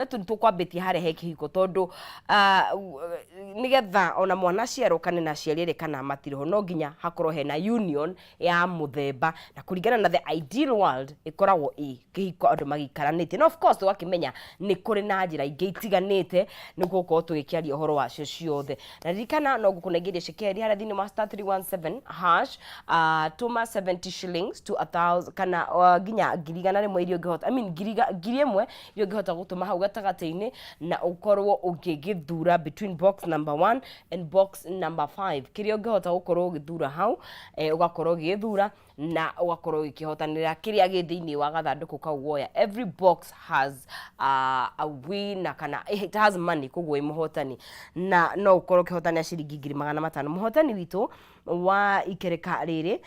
Tũ tũkwambĩtie harĩa he kĩhiko tondũ nĩgetha ona mwana aciarwo kana na aciari erĩ kana matirĩ ho, no nginya hakorwo hena union ya mũthemba, na kũringana na the ideal world ĩkoragwo ĩ kĩhiko andũ magĩikaranĩtie. No of course tũgakĩmenya nĩ kũrĩ na njĩra ingĩ itiganĩte nĩguo gũkorwo tũgĩkĩaria ũhoro wacio ciothe. Na ririkana no ngũkũnengeria cekeri harĩa thĩinĩ wa *317#, tũma 70 shillings to a thousand kana nginya 100,000 iria ũngĩhota, I mean 1,000 iria ũngĩhota gũtũma hau gatagatĩ-inĩ, na ũkorwo ũngĩgĩthura between box number 1 and box number 5. Kĩrĩa ũngĩhota gũkorwo ũgĩthura hau, ũgakorwo ũgĩgĩthura na ũgakorwo ũgĩkĩhotanĩra kĩrĩa gĩ thĩinĩ wa gathandũkũ kau woya. Every box has a winner kana it has money, koguo wĩ mũhotani na no ũkorwo ũkĩhotanĩra ciringi 500,000. Mũhotani witũ wa ikereka rĩrĩ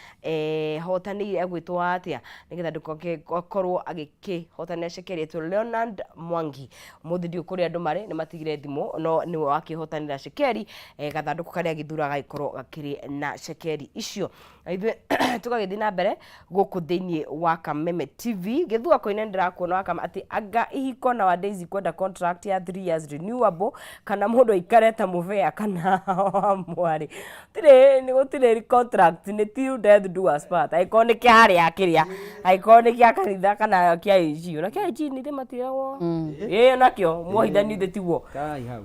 hotanĩire egwĩtwo atĩa nĩgetha ndũgakorwo agĩkĩhotanĩra cekeri? Etwo Leonard Mwangi. Ũmũthĩ ndiũĩ kũrĩa andũ marĩ, nĩ matigire thimũ, no nĩwe wakĩhotanĩra cekeri, gathandũkũ karĩa agĩthura gagĩkorwo gakĩrĩ na cekeri icio. Na ithuĩ tũgagĩthiĩ na mbere gũkũ thĩinĩ wa Kameme TV. Gĩthua Koine, ndĩrakuona wakama atĩ anga ihiko nowadays kwenda contract ya 3 years renewable, kana mũndũ aikare ta mũbea kana wa mwarĩ. Gũtirĩ nĩ gũtirĩ contract, nĩ till death do us part. Angĩkorwo nĩ kĩa harĩa kĩrĩa, angĩkorwo nĩ kĩa kanitha kana kĩa AG, ona kĩa AG nĩ matiragwo ĩĩ nakĩo mwohithani thĩ tiguo. Kai hau.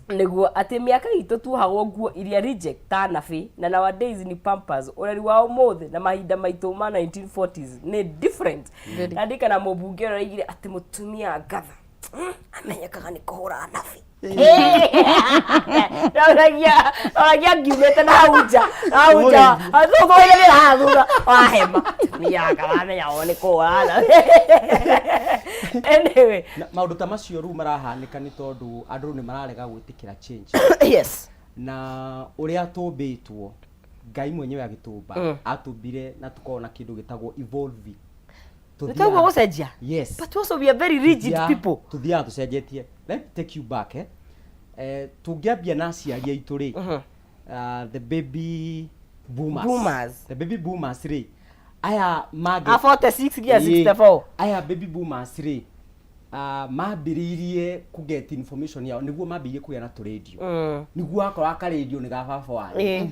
Nĩguo atĩ mĩaka itũ tuohagwo nguo iria reject ta nabi, na nowadays ni Pampers. Ũreri wa ũmũthĩ na mahinda maitũ ma 1940s nĩ different. Very. Na ndikana mũmbunge ũrĩa oigire atĩ mũtumia ngatha amenyekaga nĩ kũhũra nabi. Noragia noragia ngiumĩte na hau nja, na hau nja thuthuria haha thutha wa hema, mũtumia anga wamenyagwo nĩ kũhũra nabi. Anyway. Na maũndũ ta macio rĩu marahanĩka nĩ tondũ andũ nĩ mararega gwĩtĩkĩra change. Na ũrĩa tũmbĩtwo, Ngai mwenyewe agĩtũmba atũmbire na tũkorwo na kĩndũ gĩtagwo evolving. Nĩtaguo gũcenjia. Yes. But also we are very rigid people. Tuthiaga tũcenjetie. Let me take you back, eh? Tũngĩambia na aciari aitũ rĩ, the baby boomers. Boomers. The baby boomers rĩ, aya mangĩ A 46 nginya Ĩĩ, 64. Aya baby boomers rĩ, mambĩrĩirie kũ get information yao nĩguo mambĩrĩirie kũgĩa na tũrĩndio. Nĩguo wakora karĩndio nĩ ga baba wanyu. Ĩĩ,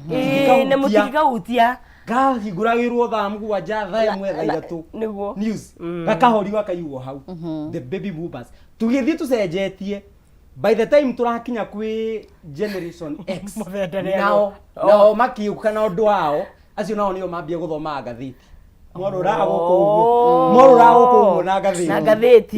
nĩ mũtingĩkahutia. Kahingũragĩrwo thaa 7, thaa 1, thaa 3. News gakahorio, gakaigwo hau. The baby boomers, tũgĩthiĩ tũcenjetie, by the time tũrakinya kwĩ Generation X, Mũthenderego. nao makiũka na ũndũ wao. Acio nao nĩo mambia gũthoma ngathĩti, morũraga gũkũ ũguo, morũraga gũkũ ũguo na ngathĩti. Na ngathĩti.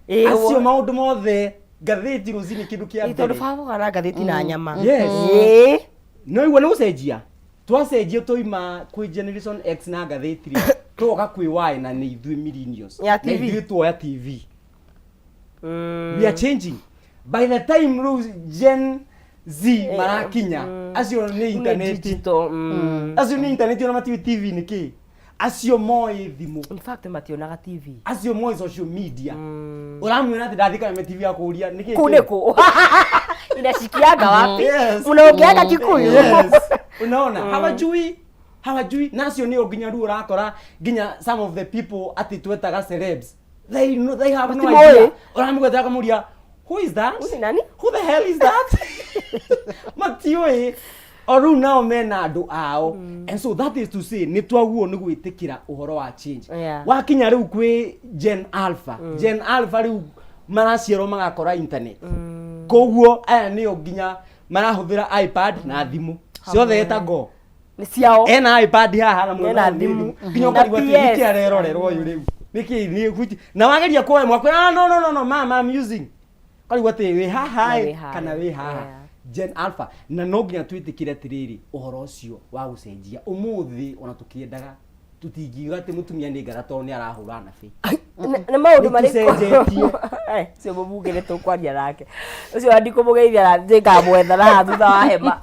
Ĩĩ, acio maũndũ mothe ngathĩti rũcinĩ, kĩndũ kĩa Ĩĩ, tondũ mbere. baba na ngathĩti na nyama. Yes. No igua nĩ gũcenjia twacenjia, twaima kwĩ Generation X na ngathĩti rĩ, twoka kwĩ Y na nĩ ithuĩ millennials. Ya Na TV. ithuĩ tuoya TV. We are changing. By the time rĩu Gen Z marakinya, acio nĩ Nĩ internet. digital. Acio nĩ internet, ona matiũĩ TV nĩ kĩ. Acio moĩ thimũ. In fact mationaga TV. Acio moĩ social media. Ũramwĩra atĩ ndathiĩ Kameme TV akũria nĩ kĩ. Kuu nĩ kũ inashikiaga wapi? Mnaongeaga Kikuyu? Yes. Unaona, hawajui, hawajui. Na acio nĩo nginya rĩu ũrakora nginya some of the people atĩ twetaga celebs, they know, they have no Matimoĩ. idea. Ũramũgweta akamũria, "Who is that? Huyu ni nani?" "Who the hell is that?" Matiũĩ. O rĩu nao mena andũ ao. And so that is to say nĩ twaguo nĩ gwĩtĩkĩra ũhoro wa change. Wakinya rĩu kwĩ Gen Alpha, Gen Alpha rĩu maraciarwo magakora internet. Koguo aya nĩo nginya marahũthĩra iPad na thimũ ciothe ĩtagwo Nĩ ciao. Ena iPad haha na mwena Ena ũyũ nĩ thimũ. thimũ. Nginya Na ũkarigwo atĩ PS. nĩkĩ arerorerwo ũyũ rĩu, nĩkĩ nĩ na wageria kuoya mwakwĩra, "Ah, no, no, no, no, mama, I'm using." Ũkarigwo atĩ wĩ haha Na ĩ, wĩ haha. kana wĩ haha. Gen Alpha. Na no nginya twĩtĩkĩre atĩrĩrĩ, ũhoro ũcio wa gũcenjia ũmũthĩ, ona tũkĩendaga tũtingiuga atĩ mũtumia nĩ ngara tondũ nĩ arahũra nabi. Nĩ maũndũ Nĩ marĩkũ? tũcenjetie. Ũcio mũbunge nĩ tũkwaria nake ũcio, na ndikũmũgeithia na nĩngamwetha na haha thutha wa hema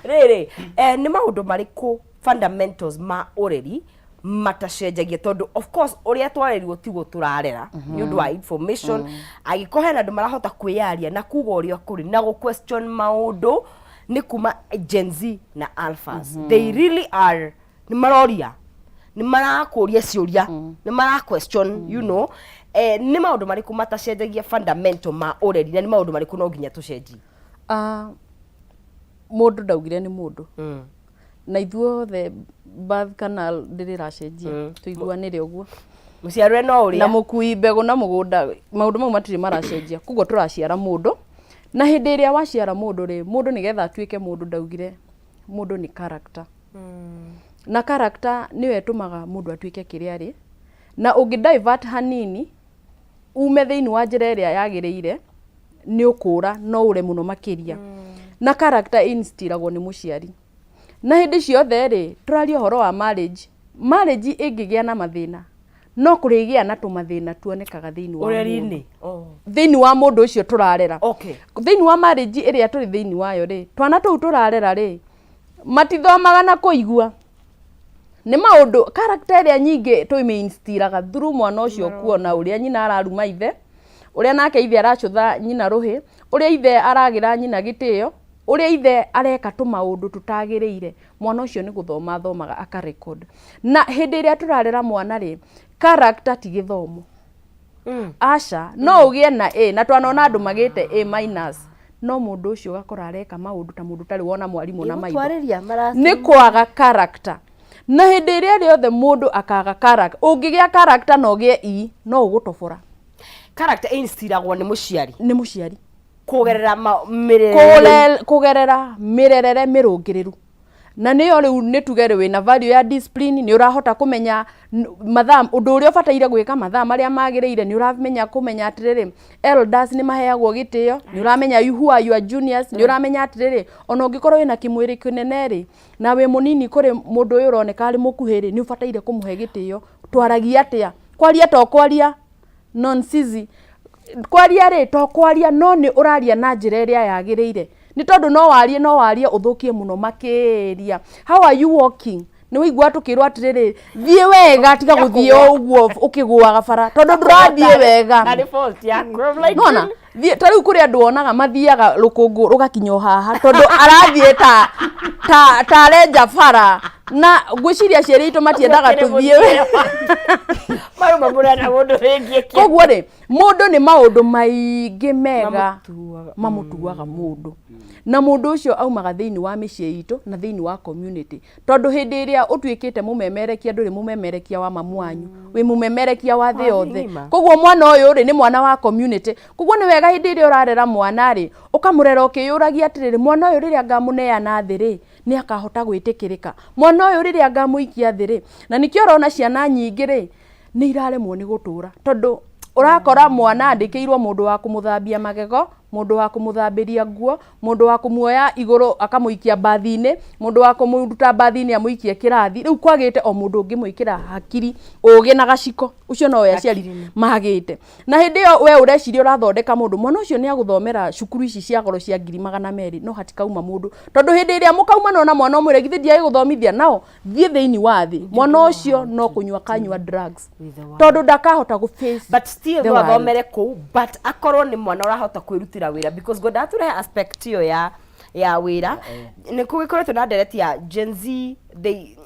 rĩrĩ. Nĩ maũndũ marĩkũ fundamentals ma ũreri matacenjagia? Tondũ of course ũrĩa twarerirwo tiguo tũrarera nĩ ũndũ wa information. Angĩkorwo hena andũ marahota kwĩyaria na kuga ũrĩa kũrĩ na gũ question maũndũ, nĩ kuma Gen Z na Alphas. They really are, nĩ maroria, nĩ marakũria ciũria, nĩ mara question. Nĩ maũndũ marĩkũ matacenjagia fundamental ma ũreri na nĩ maũndũ marĩkũ no nginya tũcenjie? Ah, mũndũ ndaugire nĩ mũndũ na ithuothe birth canal ndĩrĩ ĩracenjia, tũiguanĩre ũguo. Mũciarĩre no Na ũrĩa mũkui mbegũ na mũgũnda, maũndũ mau matirĩ maracenjia. Koguo tũraciara mũndũ, na hĩndĩ ĩrĩa waciara mũndũ rĩ, mũndũ nĩgetha atuĩke mũndũ ndaugire mũndũ nĩ character. Na character nĩyo ĩtũmaga mũndũ atuĩke kĩrĩa arĩ, na ũngĩ divert hanini ume thĩinĩ wa njĩra ĩrĩa yagĩrĩire, nĩ ũkũra no ũre mũno makĩria. Na character instilagwo nĩ mũciari. Na hĩndĩ ciothe rĩ, tũraria ũhoro wa marriage, marriage ĩngĩgĩa na mathĩna, no kũrĩgĩa na tũmathĩna tuonekaga thĩinĩ wa mũndũ. Ũreri-inĩ. Oh. Thĩinĩ wa mũndũ ũcio tũrarera. Thĩinĩ wa marriage ĩrĩa tũrĩ thĩinĩ wayo rĩ, twana tũu tũrarera rĩ, matithomaga na kũigua. Nĩ maũndũ, character ĩrĩa nyingĩ tũmĩ-instill-aga through mwana ũcio kuona ũrĩa nyina araruma ithe, ũrĩa nake ithe aracũtha nyina rũhĩ, ũrĩa ithe aragĩra nyina gĩtĩo, ũrĩa ithe areka tũmaũndũ tũtagĩrĩire, mwana ũcio nĩ gũthoma athomaga aka record. Na hĩndĩ ĩrĩa tũrarera mwana rĩ, character ti gĩthomo. Aca, no ũgĩe na A, na twanona andũ magĩte A minus, no mũndũ ũcio ũgakora areka maũndũ ta mũndũ ũtarĩ wona mwarimũ na maitho. Gũtwarĩria Nĩ kwaga character. Na hĩndĩ ĩrĩa rĩothe mũndũ akaga character, ũngĩgĩa character na ũgĩe E, no ũgũtobora. Character instilagwo nĩ mũciari. Nĩ mũciari. Kũgerera mĩrerere. Kũgerera mĩrerere mĩrũngĩrĩru. Na nĩyo rĩu nĩ tuge rĩ wĩna value ya discipline, nĩ ũrahota kũmenya mathaa, ũndũ ũrĩa ũbataire gwĩka mathaa marĩa magĩrĩire, nĩ ũramenya kũmenya atĩrĩrĩ, elders nĩ maheagwo gĩtĩo, nĩ ũramenya who are your juniors, nĩ ũramenya atĩrĩrĩ, ona ũngĩkorwo wĩna kĩmwĩrĩ kĩnene rĩ, na wĩ mũnini kũrĩ mũndũ ũyũ ũroneka arĩ mũkuhĩ rĩ, nĩ ũbataire kũmũhe gĩtĩo. Twaragia atĩa? Kwaria to kwaria nonsense. Kwaria rĩ to kwaria, no nĩ ũraria na njĩra ĩrĩa yagĩrĩire, nĩ tondũ no warie, no warie ũthũkie mũno makĩria. How are you walking? Nĩ waigua tũkĩrwo atĩrĩrĩ, thiĩ wega, tiga gũthiĩ o ũguo ũkĩgũaga bara tondũ ndũrathiĩ wega. Tarĩ fault yaku. I'm like, Nona thiĩ ta rĩu kũrĩ andũ wonaga mathiaga rũkũngũ rũgakinya o haha tondũ arathiĩ ta arenja bara, na ngwĩciria aciari aitũ matiendaga tũthiĩ wega. Maruma mũrena mũndũ rĩngĩ. Koguo rĩ, mũndũ nĩ maũndũ maingĩ mega Mamũtuaga. Mamũtuaga mũndũ, na mũndũ ũcio aumaga thĩinĩ wa mĩciĩ itũ na thĩinĩ wa community, tondũ hĩndĩ ĩrĩa ũtuĩkĩte mũmemerekia, ndũrĩ mũmemerekia wa mamu wanyu, wĩ mũmemerekia wa thĩ Wa thĩ yothe. ng'ima. Koguo mwana ũyũ rĩ, nĩ mwana wa community. Koguo nĩ wega hĩndĩ ĩrĩa ũrarera mwana rĩ, ũkamũrera ũkĩyũragia atĩrĩrĩ, mwana ũyũ rĩrĩa ngamũneana thĩ rĩ, nĩ akahota gwĩtĩkĩrĩka? Mwana ũyũ rĩrĩa ngamũikia thĩ rĩ? Na nĩkĩo ũrona ciana nyingĩ rĩ, nĩ iraremwo nĩ gũtũra, tondũ ũrakora mwana andĩkĩirwo mũndũ wa kũmũthambia magego, mũndũ wa kũmũthambĩria nguo, mũndũ wa kũmuoya igũrũ akamũikia mbathi-inĩ, mũndũ wa kũmũruta mbathi-inĩ amũikie kĩrathi. Rĩu kwagĩte o mũndũ ũngĩmwĩkĩra hakiri ũgĩ na gaciko, ũcio nowe aciari magĩte. Na hĩndĩ ĩyo we ũreciria ũrathondeka mũndũ, mwana ũcio nĩ agũthomera cukuru ici cia goro cia 200,000, no hatikauma mũndũ, tondũ hĩndĩ ĩrĩa mũkaumana na mwana ũmwĩre githĩ ndiagĩ gũthomithia nao, thiĩ thĩinĩ wa thĩ, mwana ũcio no kũnyua kanyua drugs, tondũ ndakahota gũ face But still the no world. Athomere kũu, but akorwo nĩ mwana ũrahota kwĩrutĩra wĩra, because ngwendaga tũrehe aspect ĩyo ya wĩra. Nĩ kũgĩkoretwo na ndereti ya Gen Z, they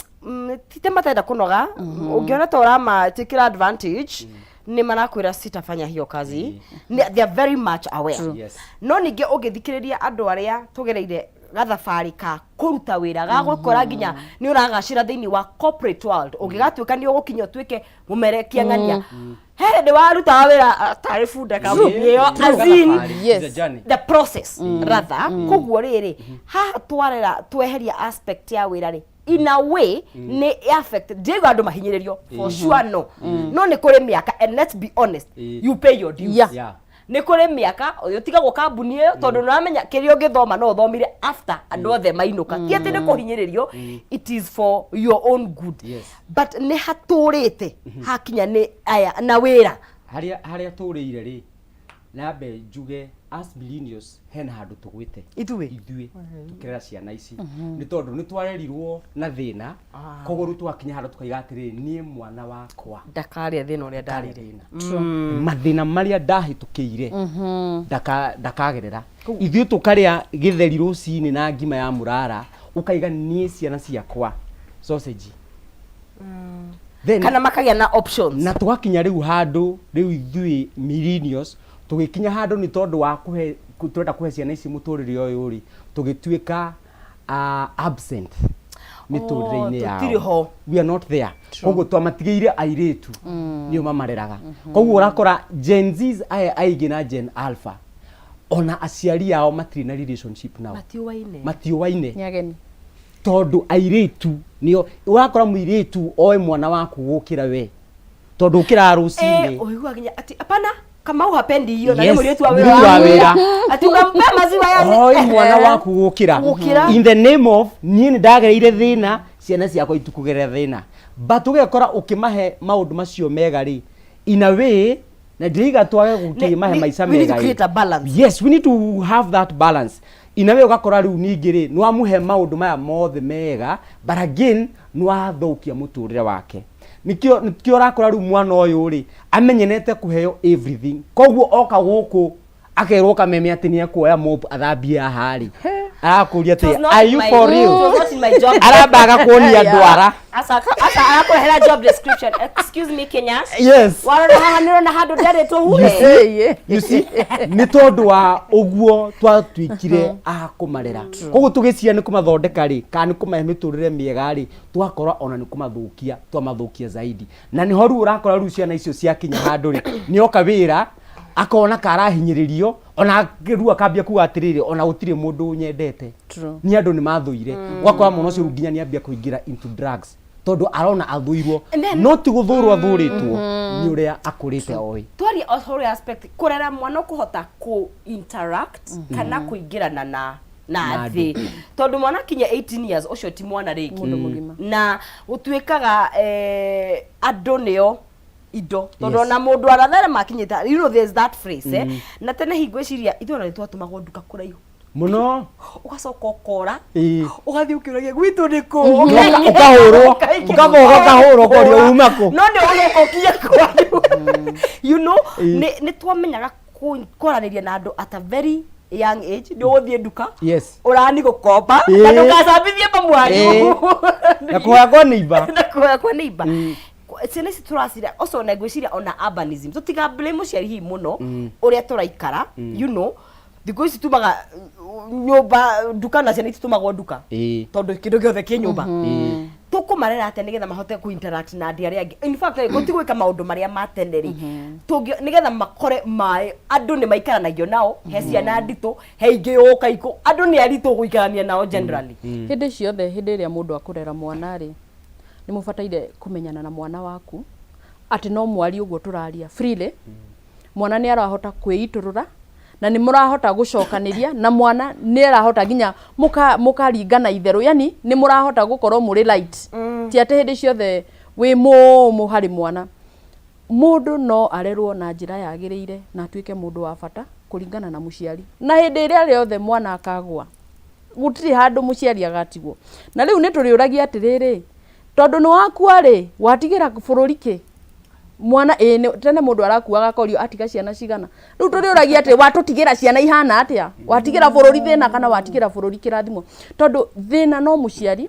tite matenda kũnoga. Ũngĩona ta ũramatĩkĩra advantage, nĩ marakwĩra sitafanya hiyo kazi. They are very much aware. No ningĩ ũngĩthikĩrĩria andũ arĩa tũgereire gathabarĩ ka kũruta wĩra ga gũkora nginya nĩ ũragacĩra thĩinĩ wa corporate world, ũngĩgatuĩka nĩ ũgũkinya ũtuĩke mũmerekia ng'ania, he hĩndĩ warutaga wĩra tarĩ bunda kambuni ĩyo, as in the process rather. Koguo rĩrĩ haha twarera tweheria aspect ya wĩra rĩ, in a way nĩ affect. Ndiaigua andũ mahinyĩrĩrio for sure, no nĩ kũrĩ mĩaka, and let's be honest, you pay your dues. Nĩ kũrĩ mĩaka ũtigagwo kambuni ĩyo tondũ nĩ ũramenya kĩrĩa ũngĩthoma no ũthomire after andũ othe mainũka. Ti atĩ nĩ kũhinyĩrĩrio, it is for your own good. But nĩ hatũrĩte hakinya nĩ aya na wĩra. Harĩa tũrĩire rĩ, nambe njuge as millennials hena handũ tũgwĩte. Ithuĩ? Ithuĩ tũkĩrera ciana ici, nĩ tondũ nĩ twarerirwo na thĩna, koguo rĩu twakinya handũ tũkaiga atĩrĩrĩ, niĩ mwana wakwa ndakarĩa thĩna ũrĩa ndarĩ ndarĩre. Thĩna mathĩna marĩa ndahĩtũkĩire ndakagerera. Ithuĩ tũkarĩa gĩtheri rũcinĩ na ngima ya mũrara, ũkaiga niĩ ciana ciakwa sausage. Then- Kana makagĩa na options. Na tũgakinya rĩu handũ rĩu ithuĩ millennials tũgĩkinya handũ nĩ tondũ wa kũhe tũrenda kũhe ciana ici mũtũrĩre ũyũ rĩ, tũgĩtuĩka absent mĩtũrĩre-inĩ Oh, yao. tũtirĩ ho. We are not there. Koguo twamatigĩire airĩtu nĩo mamareraga. Koguo ũrakora Gen Zs aya aingĩ na Gen Alpha ona aciari ao matirĩ na relationship nao. Matiũaine. Matiũaine. Nĩ ageni. Tondũ airĩtu nĩo ũrakora mũirĩtu oe mwana waku gũkĩra we tondũ ũkĩraga rũcinĩ. Ũiguaga nginya atĩ hapana, Kamau hapendi hiyo na nĩ Yes, mũirĩtu wa mũirĩtu wa wĩra. wĩra. Ati ukampea maziwa yani. Oi mwana waku gũkĩra. Gũkĩra. In the name of niĩ nĩ ndagereire thĩna, ciana ciakwa itikũgerera thĩna, but ũgekora ũkĩmahe maũndũ macio mega rĩ, in a way na ndĩraiga twage gũkĩmahe maica We need to mega rĩ. create a balance. Yes, we need to have that balance. In a way ũgakora rĩu ningĩ rĩ, nĩwamũhe maũndũ maya mothe mega, but again nĩwathũkia mũtũrĩre wake. Nĩkĩo ũrakora rĩu mwana ũyũ rĩ amenyenete kũheo everything, koguo oka gũkũ akerwo kameme atĩ nĩ ekuoya mop athambie haha rĩ, arakũria It was atĩ not are in you my- for It real? was not in my job. Aramba agakuonia ndwara. Asa arakũrehera job description. Excuse me, Kenya. Yes. Warora haha nĩũrona handũ nderĩtwo hure. Ĩĩ. You see, nĩ tondũ wa ũguo twatuĩkire a kũmarera. Koguo tũgĩciria nĩ kũmathondeka rĩ, kana nĩ kũmahe mĩtũrĩre mĩega rĩ, twakora ona nĩ kũmathũkia twamathũkia zaidi. Na nĩho rĩu ũrakora rĩu ciana icio ciakinya handũ rĩ, nĩoka wĩra akona karahinyĩrĩrio, ona rĩu akambia kuga atĩrĩrĩ, ona gũtirĩ mũndũ ũnyendete. True. Nĩ andũ nĩ mathũire. Ũgakora mwana ũcio rĩu nginya nĩambia kũingĩra into drugs tondũ arona athũirwo. And then- No ti gũthũrwo athũrĩtwo, nĩ ũrĩa akũrĩte oĩ. Twarie ũhoro wa aspect kũrera mwana ũkũhota kũ interact kana kũingĩrana na Na na andũ. thĩ, tondũ mwana akinya 18 years ũcio ti mwana rĩngĩ. Mũndũ mũgima. Na gũtuĩkaga andũ nĩo indo, tondũ Yes. ona mũndũ arathere makinyĩte, you know there's that phrase, eh? Na tene hingo ĩciria ithuĩ ona nĩtwatũmagwo nduka kũraihu. Mũno. Ũgacoka ũkora, Ĩĩ. ũgathiĩ ũkĩũragia gwitũ nĩ kũ. Ũkahũrwo, ũkathoga, ũkahũrwo, ũkorio uma kũ. No nĩ ũgoka ũkinye kwanyu, you know. Ĩĩ. Nĩ twamenyaga kwaranĩria na andũ at a very young age. Nĩ ũgũthiĩ nduka, Yes. ũrani gũkomba Ĩĩ. na ndũgacambithie mamu wanyu. Ĩĩ. Na kũhoya kwa neighbor. Na kũhoya kwa neighbor. Ciana ici tũracira ũcio na ngwĩciria ona urbanism, tũtiga blame mũciari hihi mũno ũrĩa tũraikara, you know, thikũ ici tumaga nyũmba nduka na ciana ititũmagwo nduka tondũ kĩndũ gĩothe kĩ nyũmba. Tũkũmarera atĩa nĩgetha mahote kũ interact na andũ arĩa angĩ? In fact gũtigwĩka maũndũ marĩa ma tene rĩ, nĩgetha makore maĩ andũ nĩ maikaranagio nao, he ciana nditũ, he ingĩ yũka ikũ, andũ nĩ aritũ gũikarania nao generally. Hĩndĩ ciothe, hĩndĩ ĩrĩa mũndũ akũrera mwana rĩ, nĩ mũbataire kũmenyana na mwana waku atĩ no mwarie ũguo tũraria freely. Mwana nĩ arahota kwĩitũrũra na nĩ mũrahota gũcokanĩria na mwana, nĩ arahota nginya mũkaringana itherũ, yani nĩ mũrahota gũkorwo mũrĩ light, ti atĩ hĩndĩ ciothe wĩ mũmũ harĩ mwana. Mũndũ no arerwo na njĩra yagĩrĩire na atuĩke mũndũ wa bata kũringana na mũciari, na hĩndĩ ĩrĩa rĩothe mwana akagwa, gũtirĩ handũ mũciari agatigwo. Na rĩu nĩ tũrĩũragia atĩrĩrĩ, tondũ nĩ wakua rĩ, watigĩra bũrũri kĩ mwana? Ĩĩ, tene mũndũ arakuaga akorio atiga ciana cigana. Rĩu tũrĩũragia atĩ watũtigĩra ciana ihana atĩa? Watigĩra bũrũri thĩna kana watigĩra bũrũri kĩrathimo? Tondũ thĩna no mũciari.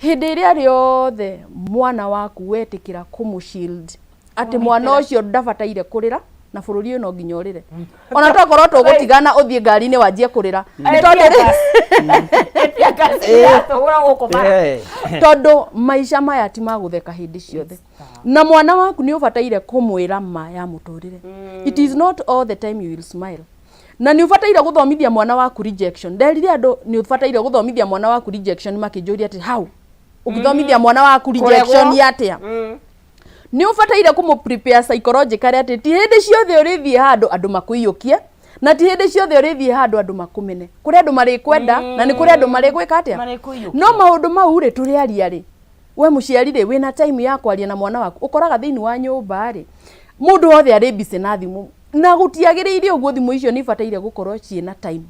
Hĩndĩ ĩrĩa rĩothe mwana waku wetĩkĩra kũmũ shield atĩ mwana ũcio ndabataire kũrĩra, na bũrũri ũyũ no nginya ũrĩre, ona tokorwo tũgũtigana ũthiĩ ngari-inĩ wanjie kũrĩra, nĩ tondũ Tũhũra gũkũ bara. Tondũ maica maya ti ma gũtheka hĩndĩ ciothe, na mwana waku nĩ ũbataire kũmwĩra ma ya mũtũrĩre. It is not all the time you will smile, na nĩ ũbataire gũthomithia mwana waku rejection. Nderire andũ nĩ ũbataire gũthomithia mwana waku rejection, makĩnjũria atĩ how ũngĩthomithia mwana waku rejection Kũregwo. atĩa. Nĩ ũbataire kũmũ prepare psychologically atĩ ti hĩndĩ ciothe ũrĩthiĩ handũ andũ makũiyũkie, na ti hĩndĩ ciothe ũrĩthiĩ handũ andũ makũmene. Kũrĩ andũ marĩkwenda na nĩ kũrĩ andũ marĩgwĩka atĩa. Marĩkũiyũkia. No maũndũ mau rĩ, tũrĩaria rĩ, we mũciari rĩ, wĩna time ya kwaria na mwana waku? Ũkoraga thĩinĩ wa nyũmba rĩ, mũndũ wothe arĩ busy na thimũ, na gũtiagĩrĩire ũguo. Thimũ icio nĩ ibataire gũkorwo ciĩna time,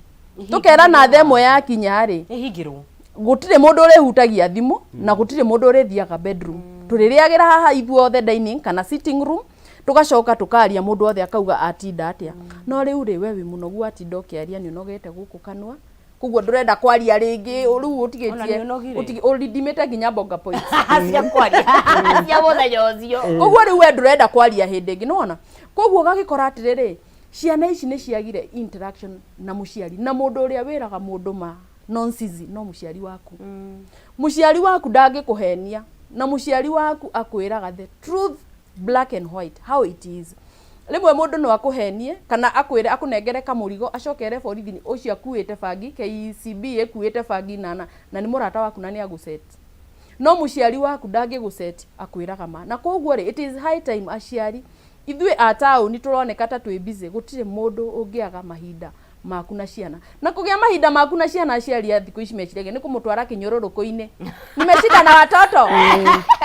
tũkerana thaa ĩmwe yakinya rĩ, Ĩhingĩrwo. Gũtirĩ mũndũ ũrĩhutagia thimũ na gũtirĩ mũndũ ũrĩthiaga bedroom. Tũrĩrĩagĩra haha ithuothe dining kana sitting room, tũgacoka tũkaria, mũndũ wothe akauga atinda atĩa. No rĩu rĩ, we wĩ mũnogu, watinda ũkĩaria, nĩ ũnogete gũkũ kanua. Koguo ndũrenda kwaria rĩngĩ rĩu. Ona ũtigĩtie nĩũnogire. Ũrindimĩte nginya bonga points Cia kwaria cia mũthenya ũcio. Koguo rĩu we ndũrenda kwaria hĩndĩ ĩngĩ, nĩwona? Koguo ũgagĩkora atĩrĩrĩ, ciana ici nĩ ciagire interaction na mũciari, na mũndũ ũrĩa wĩraga mũndũ ma nonsense no mũciari waku. Mũciari waku ndangĩkũhenia, na mũciari waku akwĩraga the truth, black and white, how it is. Rĩmwe mũndũ no akũhenie kana akwĩre akũnengere kamũrigo, acoke ere borithi ũcio akuĩte bangi, KCB ĩkuĩte bangi, na nĩ mũrata waku na nĩ agũcet. No mũciari waku ndangĩgũcet, akwĩraga ma. Na koguo rĩ, it is high time aciari ithuĩ a taũni tũroneka ta twĩ busy. Gũtirĩ mũndũ ũngĩaga mahinda maku na ciana, na kũgĩa mahinda maku na ciana, aciari a thikũ ici meciragia nĩ kũmũtwara kĩnyũrũrũko-inĩ, nimeshinda na watoto.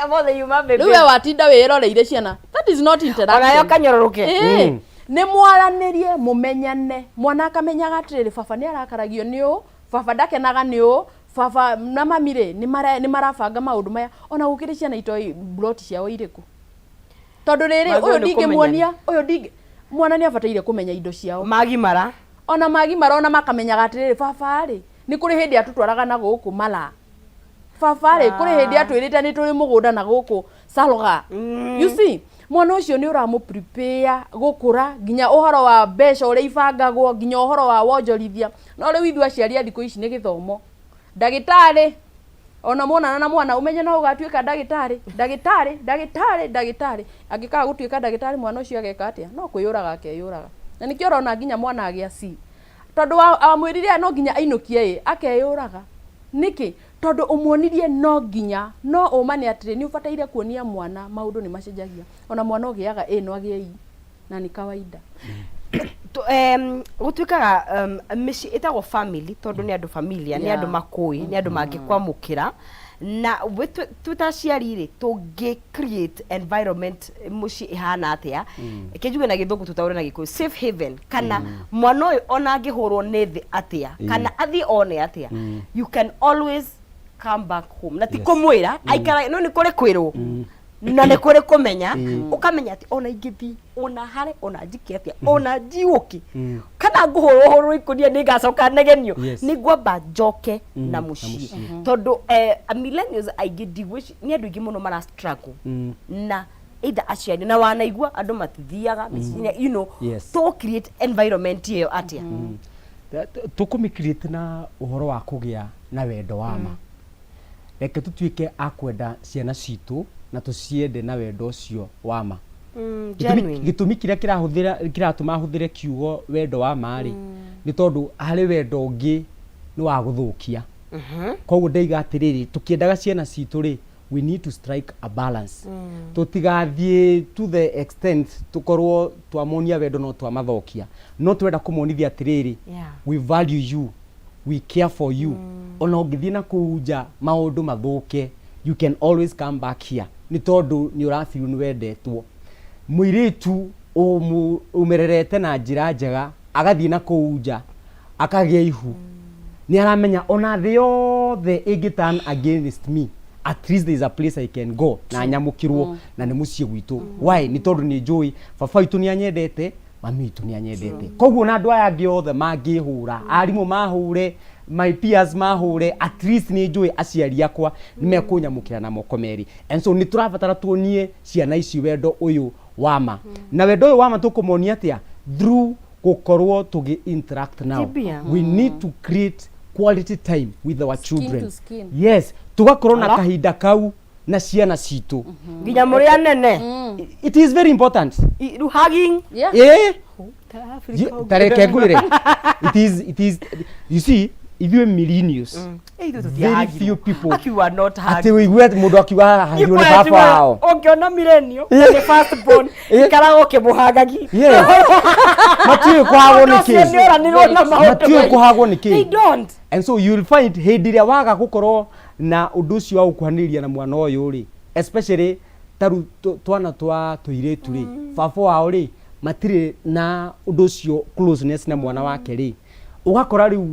Mothe yuma Rĩu we watinda wĩroreire ciana, that is not interaction. Onayo kanyũrũrũke. Ĩĩ, nĩ mwaranĩrie, mũmenyane. Mwana akamenyaga atĩrĩrĩ, baba nĩ arakaragio nĩ ũũ, baba ndakenaga nĩ ũũ, baba na mami rĩ nĩ marabanga maũndũ maya. Ona gũkĩrĩ ciana itoĩ plot ciao irĩkũ, tondũ rĩrĩ, Magĩrĩirwo ũyũ nĩ ndingĩmuonia, ũyũ ndingĩ. Mwana nĩ abataire kũmenya indo ciao magimara. Ona magimara, ona makamenyaga atĩrĩrĩ, baba rĩ, nĩ kũrĩ hĩndĩ atũtwaraga na gũkũ mara, baba rĩ, kũrĩ hĩndĩ atwĩrĩte nĩ tũrĩ mũgũnda na gũkũ Salga. You see, mwana ũcio nĩ ũramũ prepare gũkũra, nginya ũhoro wa mbeca ũrĩa ibangagwo, nginya ũhoro wa wonjorithia. No rĩu ithuĩ aciari a thikũ ici nĩ gĩthomo, ndagĩtarĩ. Ona mwonana na mwana, ũmenye no ũgatuĩka ndagĩtarĩ, ndagĩtarĩ, ndagĩtarĩ, ndagĩtarĩ. Angĩkaga gũtuĩka ndagĩtarĩ, mwana ũcio ageka atĩa? No kwĩyũraga akeyũraga. Na nĩkĩo ũrona nginya mwana agĩa C, tondũ wamwĩrire no nginya ainũkie, ĩ akeyũraga nĩkĩ? Tondũ ũmuonirie no nginya. No ũma nĩ atĩrĩ, nĩ ũbataire kuonia mwana maũndũ nĩ macenjagia. Ona mwana ũgĩaga ĩ no agĩe I na nĩ kawaida. Gũtuĩkaga mĩciĩ ĩtagwo family tondũ nĩ andũ familia, nĩ andũ makũĩ, nĩ andũ mangĩkwamũkĩra. Na twĩ ta aciari rĩ, tũngĩ create environment mũciĩ ĩhana atĩa? Reke njuge na Gĩthũngũ, tũtaũre na Gĩkũyũ, safe haven, kana mwana ũyũ ona angĩhũrwo nĩ thĩ atĩa, kana athiĩ one atĩa, you can always come back home. Na ti kũmwĩra aikara, no nĩ kũrĩ kwĩrwo na nĩ kũrĩ kũmenya. Ũkamenya atĩ ona ingĩthiĩ ona hare, ona njike atĩa, ona njiũki, kana ngũhũrwo hũrwo ikũnia, nĩ ngacoka negenio. Nĩ ngwamba njoke na mũciĩ, tondũ millennials aingĩ ndigwĩci nĩ andũ aingĩ mũno mara struggle na either aciari na wanaigua andũ matithiaga mĩciĩ-inĩ. To create environment ĩyo atĩa? Tũkũmĩ create na ũhoro wa kũgĩa na wendo wa ma. Reke tũtuĩke a kwenda ciana citũ na tũciende na wendo ũcio wa ma. Genuine. Gĩtũmi kĩrĩa kĩrahũthĩra kĩratũma hũthĩre kiugo wendo wa ma rĩ, nĩ tondũ harĩ wendo ũngĩ nĩ wa gũthũkia. Koguo ndaiga atĩrĩrĩ, tũkĩendaga ciana citũ rĩ, we need to strike a balance. Tũtigathiĩ to the extent tũkorwo twamonia wendo no twamathokia, no twenda kũmonithia atĩrĩrĩ, we value you, we care for you. Ona ũngĩthiĩ na kũu nja maũndũ mathũke, you can always come back here, nĩ tondũ nĩ ũrafeel nĩ wendetwo. Mũirĩtu ũmererete na njĩra njega agathiĩ na kũu nja akagĩa ihu, nĩ aramenya ona thĩ yothe ĩngĩ turn against me, at least there is a place I can go na nyamũkĩrwo, na nĩ mũciĩ gwitũ. Why? Nĩ tondũ nĩ njũĩ baba witũ nĩ anyendete, mami witũ nĩ anyendete. Koguo na andũ aya angĩ othe mangĩhũra, arimũ mahũre, my peers mahũre, at least nĩ njũĩ aciari akwa nĩ mekũnyamũkĩra na moko merĩ. And so nĩ tũrabatara tuonie ciana ici wendo ũyũ wa ma. Na wendo ũyũ wa ma tũkũmonia atĩa? Through gũkorwo tũgĩ interact now. Tibia. We need to create quality time with our Skin children. to skin. Yes, tugakorwo na Ala. kahinda kau na ciana citũ. Nginya mũrĩ anene. It is very important. Rĩu hugging. Eh, tareke ngwĩre, it is you see, ithuĩ millennials, very few people Aki you are not atĩ ũigue atĩ mũndũ akiuga hahagirwo nĩ baba wao. Ũngĩona millennial nĩ first born, ikaraga ũkĩmũhangagi. Yes, matiũĩ kũhagwo nĩ Ũcio kĩ. nĩ ũranirwo na maũndũ Matiũĩ maingĩ. kũhagwo nĩ They kĩ. don't. And so you will find hĩndĩ ĩrĩa waga gũkorwo na ũndũ ũcio wa gũkuhanĩrĩria na mwana ũyũ rĩ, especially taru twana twa tũirĩtu rĩ, baba wao rĩ matirĩ na ũndũ ũcio closeness na mwana wake rĩ, ũgakora rĩu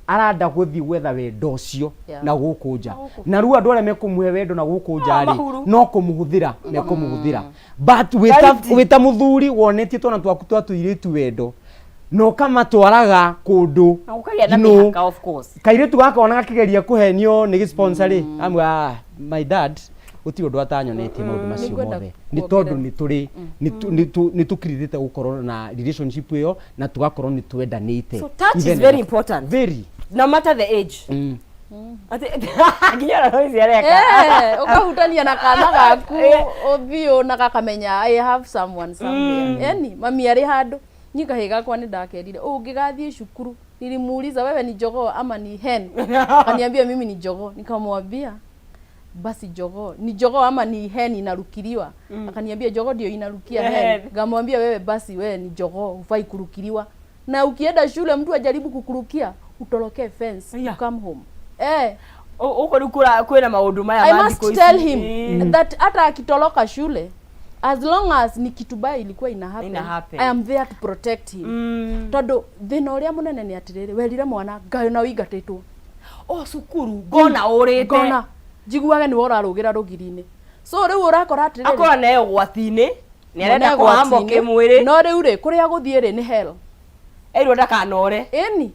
aranda gũthiĩ gwetha wendo ũcio na gũkũ nja. Na rĩu andũ arĩa mekũmũhe wendo na gũkũ nja rĩ, mahuru. no kũmũhũthĩra mekũmũhũthĩra. But wĩta Guarantee. wĩta mũthuri wonetie twana twaku twa tũirĩtu wendo, Na ũkamatwaraga kũndũ. Na gũkagĩa na You know, mĩhaka, of course. Kairĩtu gakona gakĩgeria kũhenio nĩ gĩsponsor rĩ, amwe, "Ah, my dad gũtirĩ ũndũ atanyonetie maũndũ macio Nĩngwenda mothe." Nĩ tondũ kuongerera. nĩ tũrĩ nĩ tũkirirĩte gũkorwo na relationship ĩyo na tũgakorwo nĩ twendanĩte. So touch is Even very important. Very. No matter the age. Atĩ nginya ona no ici areka. Eh, ũkahutania na kana gaku ũthiũ na gakamenya I have someone somewhere. Yani mami arĩ handũ. Niĩ kahĩĩ gakwa nĩ ndakerire ũngĩgathiĩ cukuru, nilimuuliza, "Wewe ni jogoo ama ni hen?" Akaniambia, "Mimi ni jogoo." Nikamwambia, "Basi jogoo ni jogoo ama ni hen inarukiliwa?" Akaniambia, "Jogoo ndio inarukia hen." Hen. Nikamwambia, "Wewe basi wewe ni jogoo, hufai kurukiliwa, na ukienda shule mtu ajaribu kukurukia, utorokee fence." Come home, eh. Ũguo rĩu kwĩna maũndũ maya I ma must thikũ ici. tell him that hata akitoroka shule, as long as ni kitu baya ilikuwa ina happen, Ina happen. I am there to protect him. Tondũ thĩna ũrĩa mũnene nĩ atĩrĩrĩ, werire mwana ngayo na ũingatĩtwo. O cukuru ngona ũrĩte. Ngona njiguage nĩwe ũrarũgĩra rũgiri-inĩ, so rĩu ũrakora atĩrĩrĩ, Akorwo nayo ũgwati-inĩ, nĩ arenda mwana kũhambwo ũgwati-inĩ, kĩmwĩrĩ. No rĩu rĩ, kũrĩa gũthiĩ rĩ, nĩ hell. Erirwo ndakanore. Ĩni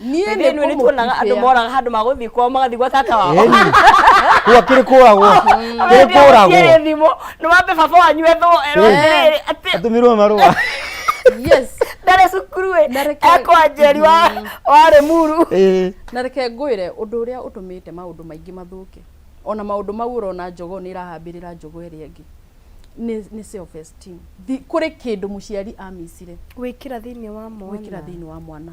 niĩ Hĩndĩ ĩno nĩ tuonaga andũ kũmũprepare. moraga handũ ma gũthiĩ kwao magathiĩ gwa tata wao. Ĩni. Kuo kĩrĩ kũragwo, kĩrĩ kũragwo. Kĩrĩ thimũ nĩ wambe baba wanyu ethwo erwo atĩrĩrĩ atĩ Atũmĩrwo marũa. Yes. Ndarĩ cukuru ĩ. Na reke- Ekwa Njeri wa Rĩmuru. Na reke ngwĩre ũndũ ũrĩa ũtũmĩte maũndũ maingĩ mathũke, ona maũndũ mau ũrona njogoo nĩ ĩrahambĩrĩra njogoo ĩrĩa ĩngĩ, nĩ self esteem. Kũrĩ kĩndũ mũciari amicire gwĩkĩra thĩinĩ wa mwana. Gwĩkĩra thĩinĩ wa mwana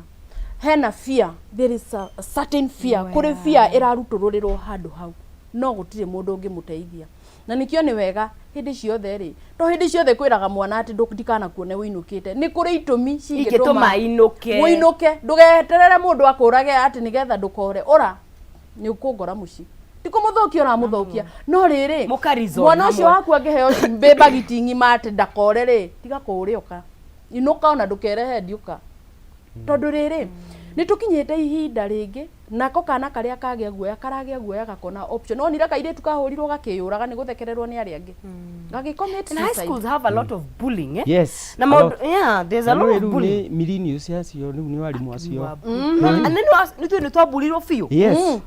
hena fear, there is a certain fear. Kũrĩ fear ĩrarutũrũrĩrwo handũ hau, no gũtirĩ mũndũ ũngĩmũteithia. Na nĩkĩo nĩ wega hĩndĩ ciothe rĩ, to hĩndĩ ciothe kwĩraga mwana atĩ ndikanakuone wĩinũkĩte. Nĩ kũrĩ itũmi ingĩtũma cingĩtũma inũke. Wĩinũke, ndũgeterere mũndũ akũrage atĩ nĩgetha ndũkore ũra nĩ ũkũngora mũciĩ. Ti kũmũthũkia ũramũthũkia, no rĩrĩ, Mũka reason mwana ũcio hamwe. waku angĩheo cumbĩ mbagiti ng'ima atĩ ndakore rĩ, tiga kũũrĩa, ũka inũka, ona ndũkerehe ndiũka, tondũ rĩrĩ, nĩ tũkinyĩte ihinda rĩngĩ nako kana karĩa kagĩa guoya karagĩa guoya gakona option. Onire kairĩtu kahũrirwo gakĩyũraga nĩ gũthekererwo nĩ arĩa angĩ, gagĩcommit And high suicide. schools have a lot of bullying, eh? Yes. Na a maũndũ lot. yeah, there's a Na lot nĩ of rĩu bullying. nĩ millennials acio rĩu nĩ arimũ acio. And then nĩ nĩ twaburirwo biũ. Yes. Rĩu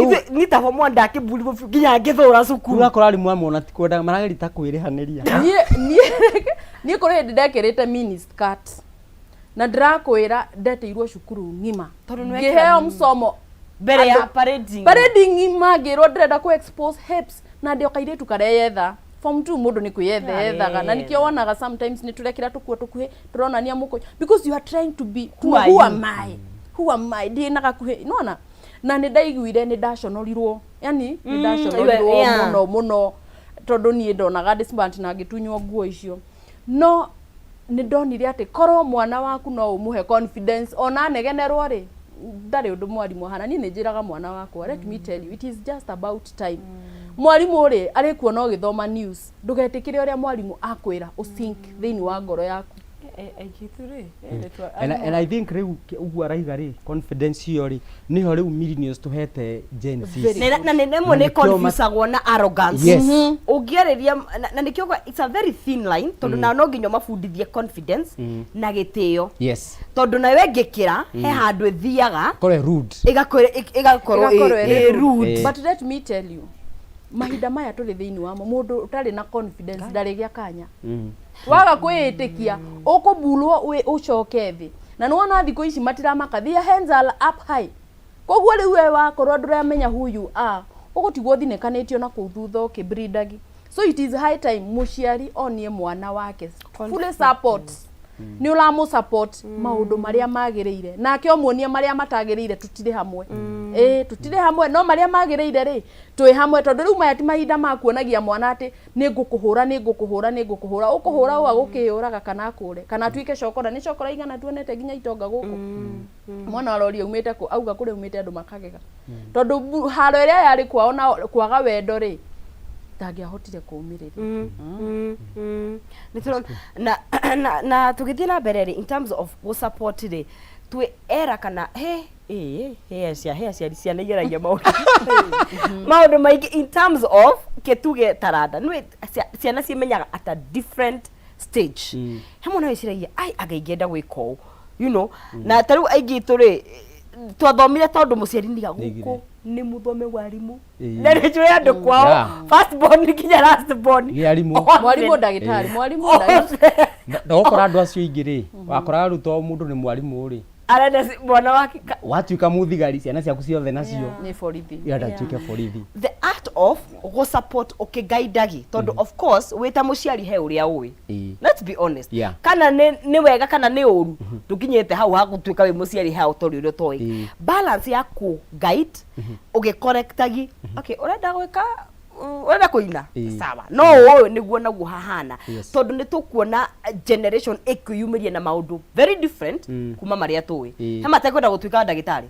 Ithuĩ ni ta form 1 ndakĩburirwo biũ nginya ngĩthũra cukuru. Ũrakora arimũ amwe ona ti kwenda marageria ta kwĩrĩhanĩria. Niĩ kũrĩ hĩndĩ ndekĩrĩte mini skirt na ndĩrakwĩra ndetĩirwo cukuru ng'ima Tondũ nĩ wekĩra ngĩheo msomo mbere ya Andũ- parading. Parade ng'ima ngĩrwo ndĩrenda kũ expose hips, na ndĩ o kairĩtu kareyetha. Form 2 mũndũ nĩ kwĩyetha yethaga, na nĩkĩo wonaga sometimes nĩ tũrekĩra tũkuo tũkuhĩ tũronania mũkũyũ, because you are trying to be Who are who you? am I, who am I, ndĩ na gakuhĩ nona. Na nĩ ndaiguire nĩ ndaconorirwo, yani nĩ ndaconorirwo mũno mũno, tondũ niĩ ndonaga ndĩ smart na ngĩtunywo nguo icio. No nĩ ndonire atĩ korwo mwana waku no ũmũhe confidence ona anegenerwo rĩ, ndarĩ ũndũ mwarimũ ahana. Niĩ nĩ njĩraga mwana wakwa, "Let me tell you, it is just about time. Mwarimũ rĩ, arĩkuona ũgĩthoma news, ndũgetĩkĩre ũrĩa mwarimũ akwĩra ũsink thĩinĩ wa ngoro yaku." And I think rĩu ũguo araiga rĩ, confidence ĩyo rĩ, nĩho rĩu millennials tũhete Gen Z. Very. Na nĩ rĩmwe Na nĩ nĩkĩo confusagwo na arrogance. Yes. Ũngĩarĩria na nĩkĩo it's a very thin line, tondũ nao no nginya ũmabundithie confidence na gĩtĩo. Tondũ nayo ĩngĩkĩra he handũ ĩthiaga, Korwe rude. Ĩgakorwo Ĩgakorwo ĩ ĩrĩ rude. But let me tell you, mahinda maya tũrĩ thĩinĩ wamo, mũndũ ũtarĩ na confidence ndarĩgĩa kanya. Waga kwĩĩtĩkia ũkũburwo ũcoke thĩ, na nĩwona thikũ ici matiramaka, their hands are up high. Koguo rĩu we wakorwo ndũramenya who you are, ũgũtigwo thinĩkanĩtio na kũu thutha ũkĩbridagi. So it is high time mũciari onie mwana wake fully support, nĩ ũramũ support maũndũ marĩa magĩrĩire, nake ũmuonie marĩa matagĩrĩire. Tũtirĩ hamwe, ĩĩ, tũtirĩ hamwe, no marĩa magĩrĩire rĩ, twĩ hamwe, tondũ rĩu maya ti mahinda ma kuonagia mwana atĩ nĩ ngũkũhũra, nĩ ngũkũhũra, nĩ ngũkũhũra. Ũkũhũra ũga gũkĩyũraga kana akũre kana atuĩke cokora. Nĩ cokora igana tuonete nginya itonga gũkũ. Mwana aroria umĩte kũ, auga kũrĩa umĩte, andũ makagega, tondũ haro ĩrĩa yarĩ kwao na kwaga wendo rĩ, ndangĩahotire kũũmĩrĩria. Nĩ tũrona na tũgĩthiĩ na mbere rĩ, in terms of gũ support rĩ, twĩ era kana he ĩĩ he aciari ciana igeragia maũndũ maingĩ in terms of kĩtuge taranda nĩ ciana ciĩmenyaga at a different stage. He mwana wĩciragia, ai, anga ingĩenda gwĩka ũũ. You know, na ta rĩu aingĩ itũ rĩ, twathomire tondũ mũciari niga Nĩigire. gũkũ nĩ mũthome warimũ. Ĩĩ. Na nĩ njũĩ andũ kwao first born nginya last born. Gĩ arimũ. Othe. Mwarimũ, ndagĩtarĩ, mwarimũ, ndagĩtarĩ. Othe. Ndogũkora andũ acio aingĩ rĩ, wakoraga rĩu to mũndũ nĩ mwarimũ rĩ, Arenda mwana wake watuĩka mũthigari, ciana ciaku ciothe nacio nĩ borithi. Irenda ituĩke borithi. The art of go support ũkĩgaidagi, tondũ of course wĩ ta mũciari he ũrĩa ũĩ. Let's be honest. Kana nĩ wega kana nĩ ũru, ndũkinyĩte hau ha gũtuĩka wĩ mũciari hau tondũ ũrĩa ũtoĩ. Balance ya kũ guide ũgĩkorektagi, okay, ũrenda gwĩka, ũrenda kũina, sawa, no ũyũ nĩguo naguo hahana. Tondũ nĩ tũkuona generation ĩkwĩyumĩria na maũndũ very different kuma marĩa tũĩ. He matekwenda gũtuĩka ndagĩtarĩ,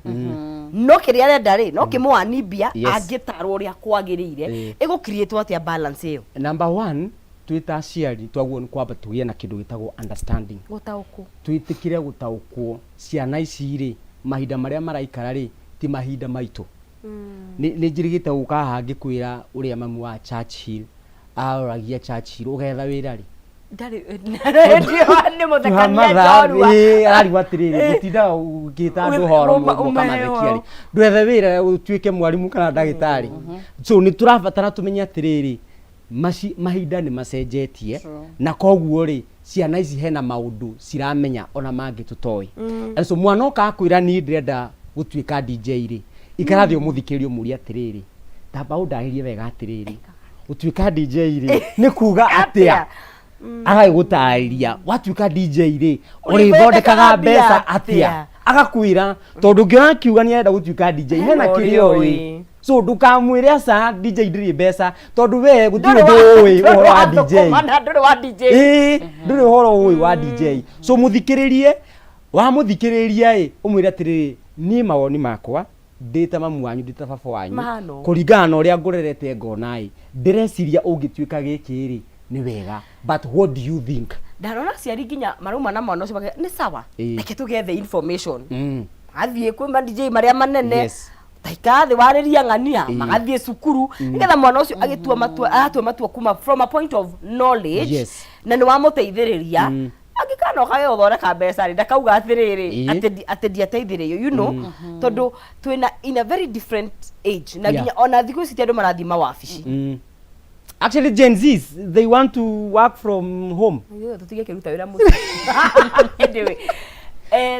no kĩrĩa arenda rĩ, no kĩmũwani mbia. Angĩtarwo ũrĩa kwagĩrĩire, ĩgũcreate atĩa balance ĩyo? Number one, twĩ ta aciari twagwo nĩ kwamba tũgĩe na kĩndũ gĩtagwo understanding. Gũtaũkwo. Twĩtĩkĩre gũtaũkwo ciana ici rĩ, mahinda marĩa maraikara rĩ, ti mahinda maitũ. Nĩ njĩrĩgĩte gũka haha ngĩkwĩra ũrĩa mamu wa Churchill aroragia Churchill ũgetha wĩra rĩ. Ndarĩ nĩ mũthekania njorua. Ararigwo atĩrĩrĩ, gũtinda ũgĩta andũ horo mũkamathekia rĩ, ndwethe wĩra ũtuĩke mwarimũ kana ndagĩtarĩ. So nĩ tũrabatara tũmenye atĩrĩrĩ, mahinda nĩ macenjetie. Na koguo rĩ, ciana ici hena maũndũ ciramenya ona mangĩ tũtoĩ. And so mwana oka akwĩra niĩ ndĩrenda gũtuĩka DJ rĩ, ikara thĩ ũmũthikĩrĩrie, ũmũrie atĩrĩrĩ, tamba ũndarĩrie wega atĩrĩrĩ, gũtuĩka DJ rĩ, nĩ kuga atĩa? Agagĩgũtarĩria, watuĩka DJ rĩ, ũrĩthondekaga mbeca atĩa? Agakwĩra, tondũ ũngĩona akiuga nĩ arenda gũtuĩka DJ, hena kĩrĩa ũĩ. So ndũkamwĩre aca, DJ ndĩrĩ mbeca, tondũ we gũtirĩ ũndũ ũĩ ũhoro wa DJ. Ndũrĩ wa DJ. Ĩĩ, ndũrĩ ũhoro ũĩ wa DJ. So mũthikĩrĩrie, wamũthikĩrĩria ĩ, ũmwĩre atĩrĩrĩ, niĩ mawoni makwa ndĩ ta mamu wanyu, ndĩ ta baba wanyu, Mahana ũũ. Kũringana na ũrĩa ngũrerete ngona ĩ, ndĩreciria ũngĩtuĩka gĩkĩ rĩ, nĩ wega, but what do you think? Ndarona aciari nginya marauma na mwana ũcio nĩ sawa, reke tũgethe information. Athiĩ kwĩ ma DJ marĩa manene. Taikara thĩ warĩria ng'ania. Magathiĩ cukuru nĩgetha mwana ũcio agĩtua matua, aratua matua kuma from a point of knowledge. Na nĩ wamũteithĩrĩria, angĩkana okage gũthondeka mbeca rĩ, ndakauga atĩrĩrĩ, atĩ ndiateithĩrĩrio, tondũ twĩna in a very different age na nginya ona thikũ ici ti andũ marathiĩ mawabici. Actually, Gen Zs, they want to work from home. Ithuĩ tũtige kĩruta wĩra mũciĩ. Anyway,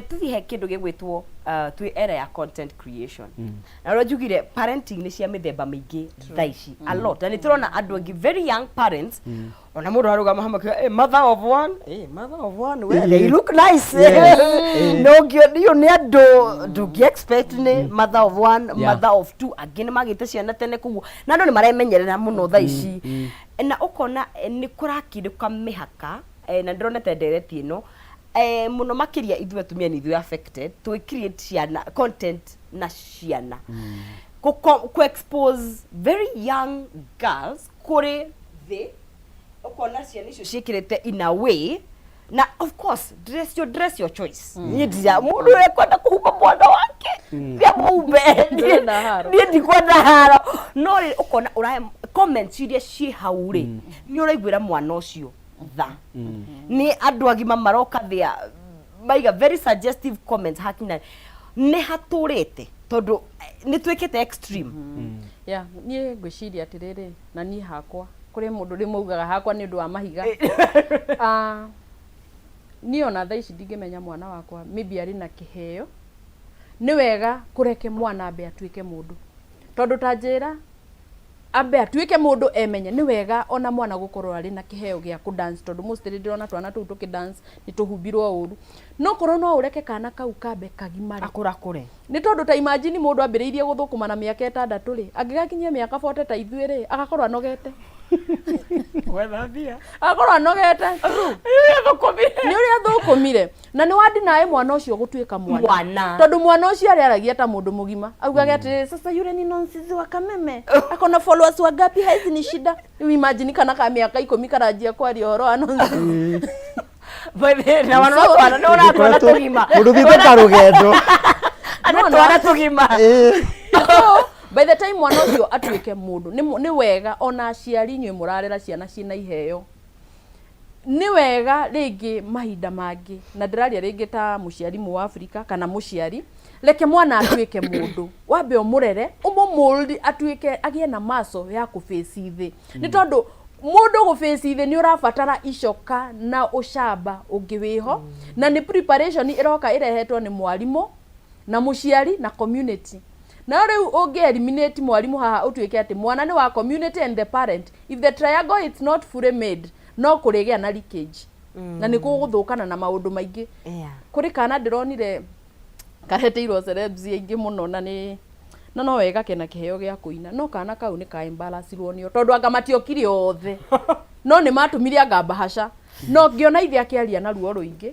tũthiĩ he kĩndũ gĩgwĩtwo twĩ era ya content creation, na ũrĩa njugire, parenting nĩ cia mĩthemba mĩingĩ thaa ici, a lot, na nĩ tũrona andũ aingĩ very young parents, ona mũndũ arũgama hamwe akiuga, "Eh, mother of one, eh, mother of one, well, they look nice." No ũngĩonio nĩ andũ ndũngĩ expect nĩ mother of one, mother of two, angĩ nĩ magĩte ciana tene, koguo na andũ nĩ maremenyerera mũno thaa ici, na ũkona nĩ kũrakindũka mĩhaka, na ndĩronete ndereti ĩno mũno makĩria ithuĩ atumia nĩ ithuĩ affected, tũgĩ create ciana content na ciana kũ expose very young girls kũrĩ thĩ, ũkona ciana icio ciĩkĩrĩte in a way, na of course dress your choice. Niĩ ndira mũndũ ũrĩa kwenda kũhumba mwana wake nĩamũhumbe. Ndĩrenda haro. Niĩ ndikwenda haro, no rĩ, ũkona ũrahe comments iria ciĩ hau rĩ, nĩ ũraiguĩra mwana ũcio tha. Nĩ andũ agima maroka thĩa maiga very suggestive comments hakinya nĩ hatũrĩte, tondũ nĩ twĩkĩte extreme. Ya, niĩ ngwĩciria atĩrĩrĩ, na niĩ hakwa kũrĩ mũndũ rĩmwe ugaga hakwa nĩ ũndũ wa mahiga. Ah, niĩ ona thaa ici ndingĩmenya mwana wakwa maybe arĩ na kĩheo. Nĩ wega kũreke mwana ambe atuĩke mũndũ, tondũ ta njĩra ambe atuĩke mũndũ emenye. Nĩ wega ona mwana gũkorwo arĩ na kĩheo gĩa kũ dance, tondũ mostly ndĩrona twana tũu tũkĩ dance nĩ tũhumbirwo ũru, no korwo no ũreke kana kau kambe kagimare. Akũrakũre. Nĩ tondũ ta imagine mũndũ ambĩrĩirie gũthũkũma na mĩaka 6 rĩ, angĩgakinyia mĩaka 40 ta ithuĩ rĩ, agakorwo anogete. Gwetha mbia. Agakorwo anogete nĩ ũrĩa thũkũmire, na nĩ wandinaĩ mwana ũcio gũtuĩka mwana. Mwana. Tondũ mwana ũcio arĩ aragia ta mũndũ mũgima, augage atĩrĩrĩ, sasa yule ni nonsizi wa Kameme, akona followers wangapi? Haizi ni shida. Rĩu imagine kana ka mĩaka 10 karanjia kwaria ũhoro wa nonsizi. Na wana twana nĩ ũratwana tũgima. Mũndũ ũthiĩte karũgendo. Andũ twana tũgima. So by the time mwana ũcio atuĩke mũndũ, nĩ wega ona aciari inyuĩ mũrarera ciana ciĩna iheo. Nĩ wega rĩngĩ mahinda mangĩ, na ndĩraria rĩngĩ ta mũciari Mũafrika kana mũciari, reke mwana atuĩke mũndũ, wambe ũmũrere, ũmũ mold atuĩke agĩe na muscle ya kũ face thĩ. Nĩ tondũ mũndũ gũ face thĩ nĩ ũrabatara icoka na ũcamba ũngĩ wĩho, na nĩ preparation ĩroka ĩrehetwo nĩ mwarimũ na mũciari na community. No rĩu ũngĩ eliminate mwarimũ haha ũtuĩke atĩ mwana nĩ wa community and the parent, if the triangle is not fully made, no kũrĩgĩa na leakage na nĩ gũgũthũkana na maũndũ maingĩ. Kũrĩ kana ndĩronire kareteirwo celebs aingĩ mũno na nĩ na no wega kena kĩheo gĩa kũina, no kana kau nĩ ka embarrassirwo nĩo tondũ anga matiokire othe, no nĩ matũmire anga mbahaca, no ngĩona ithe akĩaria na ruo rũingĩ.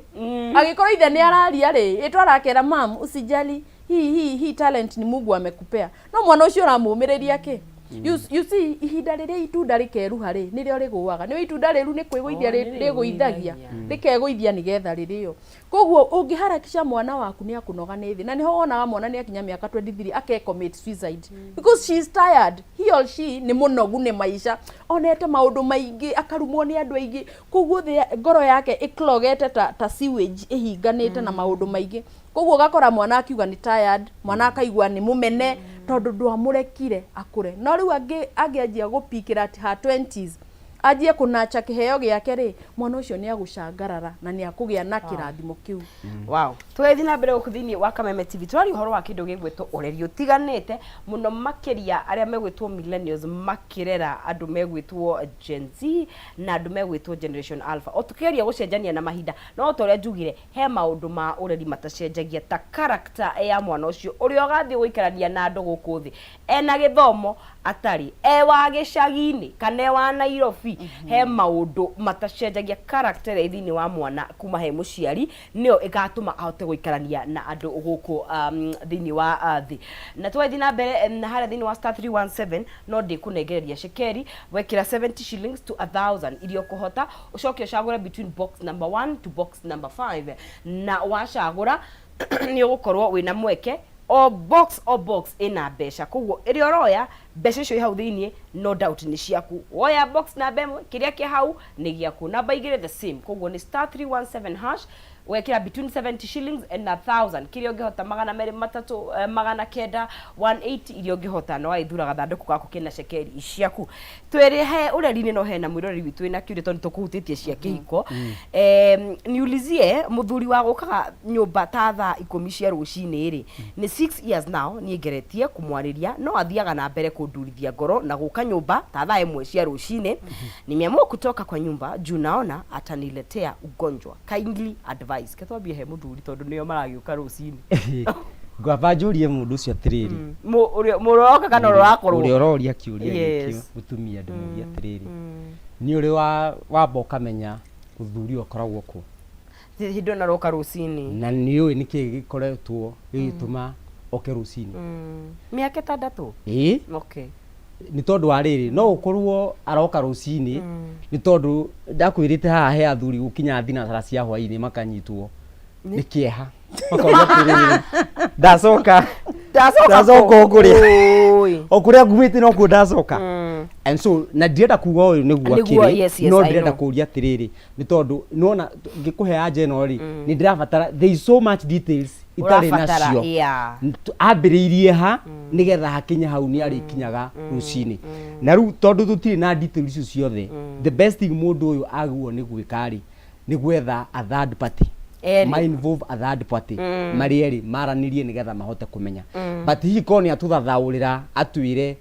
Agĩkorwo ithe nĩ araria rĩ, ĩtwo arakera, "Mam, usijali, hii talent ni Mungu amekupea." No mwana ũcio ũramũmĩrĩria kĩ? You see, ihinda rĩrĩa itunda rĩkeruha rĩ, nĩrĩo rĩgũaga. Nĩ itunda rĩru nĩ kwĩgũithia. Oh, nĩ Rĩgũithagia, rĩgũithagia. rĩkegũithia nĩgetha rĩrĩo. Koguo ũngĩharakisha mwana waku nĩ akũnoga nĩ thĩ, na nĩho wonaga mwana nĩ akinya mĩaka 23 ake commit suicide because she is tired, he or she nĩ mũnogu nĩ maica, onete maũndũ maingĩ, akarumwo nĩ andũ aingĩ, koguo thĩ ngoro yake ĩclogete ta sewage ĩhinganĩte na maũndũ maingĩ. Koguo ũgakora mwana akiuga nĩ tired, mwana akaigua nĩ mũmene tondũ ndwamũrekire akũre. No rĩu angĩanjia gũpikĩra at her 20s, anjie kũnacha kĩheo gĩake rĩ, mwana ũcio nĩ agũcangarara na nĩ akũgĩa na kĩrathimo kĩu. Wow, tũgĩthiĩ na mbere gũkũ thĩinĩ wa Kameme TV, tũraria ũhoro wa kĩndũ gĩgwĩtwo ũreri ũtiganĩte mũno, makĩria arĩa megwĩtwo millennials makĩrera andũ megwĩtwo Gen Z na andũ megwĩtwo Generation Alpha, o tũkĩgeria gũcenjania na mahinda. No ta ũrĩa njugire, he maũndũ ma ũreri matacenjagia, ta character ya mwana ũcio ũrĩa ũgathiĩ gũikarania na andũ gũkũ thĩ, ena gĩthomo atarĩ, e wa gĩcagi-inĩ kana e wa Nairobi. He maũndũ matacenjagia. Character ĩrĩa ĩ thĩinĩ wa mwana kuma he mũciari nĩyo ĩgatũma ahote gũikarania na andũ gũkũ thĩinĩ wa thĩ. Na tũgathiĩ na mbere na harĩa thĩinĩ wa *317, no ndĩkũnengereria cekeri wekĩra 70 shillings to 1000 iria ũkũhota, ũcoke ũcagũre between box number 1 to box number 5, na wacagũra nĩ ũgũkorwo wĩna mweke. O box, o box ĩna mbeca, koguo ĩrĩa ũroya mbeca icio i hau thĩiniĩ, no doubt nĩ ciaku. Woya box namba 1, kĩrĩa kĩ hau nĩ gĩaku. Namba 2 the same. Koguo nĩ *317#, wekĩra between 70 shillings and 1000, kĩrĩa ũngĩhota, 200, 300, 900, 180, iria ũngĩhota, na wagĩthura gathandũkũ gaku kena cekeri ciaku. Twĩrĩ he ũreri-inĩ, no hena mwĩroreri witũ wĩna kĩũria, tondũ tũkũhutĩtie cia kĩhiko. Niulizie, mũthuri wa gũkaga nyũmba ta thaa 10 cia rũcinĩ rĩ, nĩ 6 years now niĩ ngeretie kũmwarĩria, no athiaga na mbere kũndurithia ngoro na gũka nyũmba ta thaa 1 cia rũcinĩ. Nimeamua kutoka kwa nyumba juu naona ataniletea ugonjwa. Kindly advice. Ketwambie he mũthuri tondũ nĩo maragĩũka rũcinĩ. Ngwamba njũrie mũndũ ũcio atĩrĩrĩ. Mũroka kana ũrakorwo ũrĩa ũroria kĩũria gĩkĩ, mũtumia, ndĩmũrie atĩrĩrĩ, nĩ ũrĩ wa wamba ũkamenya mũthuri ũyũ ũkoragwo kũ Hĩndĩ ĩyo naroka rũcinĩ. Na nĩ ũĩ nĩkĩ gĩkoretwo gĩgĩtũma oke rũcinĩ? Mĩaka 6. Ĩĩ. Nĩ tondũ wa rĩrĩ, no ũkorwo aroka rũcinĩ nĩ tondũ ndakwĩrĩte haha he athuri gũkinya thinacara cia hwainĩ makanyitwo nĩ kĩeha, makoria atĩrĩrĩ, ndacoka ndacoka. Ndacoka o kũrĩa Ũĩ. o kũrĩa ngumĩte nokuo ndacoka. And so na ndirenda kuga ũyũ nĩguo Nĩguo, akĩrĩ, yes, no I ndĩrenda know. kũria atĩrĩrĩ, nĩ tondũ nĩwona ngĩkũhe anja ĩno rĩ, nĩ ndĩrabatara, there is so much details itarĩ ũrabatara nacio. Ambĩrĩirie ha nĩgetha hakinye hau nĩ arĩkinyaga rũcinĩ? Na rĩu tondũ tũtirĩ na details icio ciothe, the best thing mũndũ ũyũ agĩrĩirwo nĩ gwĩka rĩ, nĩ gwetha a third party. Erĩ. Ma involve a third party marĩ erĩ maranĩrie nĩgetha mahote kũmenya. But hihi korwo nĩ atũthathaũrĩra, atwĩre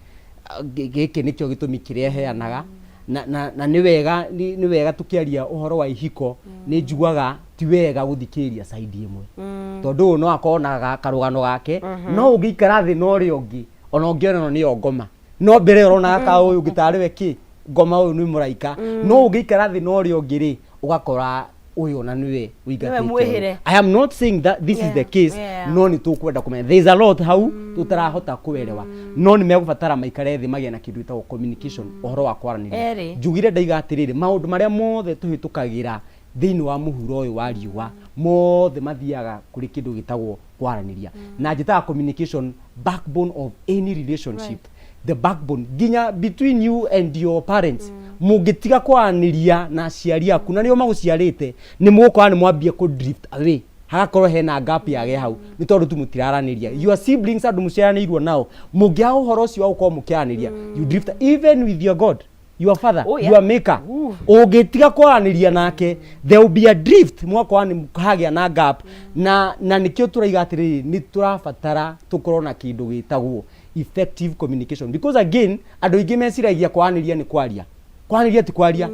gĩkĩ nĩkĩo gĩtũmi kĩrĩa heanaga. Na nĩ wega, nĩ wega tũkĩaria ũhoro wa ihiko, nĩ njiguaga ti wega gũthikĩrĩria side ĩmwe, tondũ ũyũ no akorwo na karũgano gake, no ũngĩikara thĩ na ũrĩa ũngĩ, ona ũngĩona ĩno nĩyo ngoma, no mbere ũronaga ka ũyũ ũngĩ tarĩ we kĩ ngoma, ũyũ nĩ mũraika, no ũngĩikara thĩ na ũrĩa ũngĩ rĩ, ũgakora ũyũ ona nĩwe ũingatĩte mwĩhĩre. ũyũ. I am not saying that this is the case, no nĩ tũkwenda kũmenya. There is a lot hau tũtarahota kũerewa, no nĩ megũbatara maikare thĩ magĩe na kĩndũ gĩtagwo communication, ũhoro wa kwaranĩria. Erĩ. Njugire ndaiga atĩrĩrĩ, maũndũ marĩa mothe tũhĩtũkagĩra thĩinĩ wa mũhuro ũyũ wa riũa mothe mathiaga kũrĩ kĩndũ gĩtagwo kwaranĩria, na njĩtaga communication backbone of any relationship, the backbone nginya between you and your parents. Mũngĩtiga kwaranĩria na aciari aku na nĩo magũciarĩte, nĩ mũgũkora nĩ mwambia kũ drift away, hagakorwo hena gap yagĩa hau nĩ tondũ tu mũtiraranĩria. Your siblings, andũ mũciaranĩirwo nao, mũngĩaga ũhoro ũcio wa gũkorwo mũkĩaranĩria, you drift. Even with your God, your father, Oh, yeah. your maker, ũngĩtiga kwaranĩria nake, there will be a drift, mũgakora nĩ hagĩa na gap. Na nĩkĩo tũraiga atĩrĩrĩ, nĩ tũrabatara tũkorwo na kĩndũ gĩtagwo effective communication, because again, andũ aingĩ meciragia kwaranĩria nĩ kwaria. Kwaranĩria ti kwaria.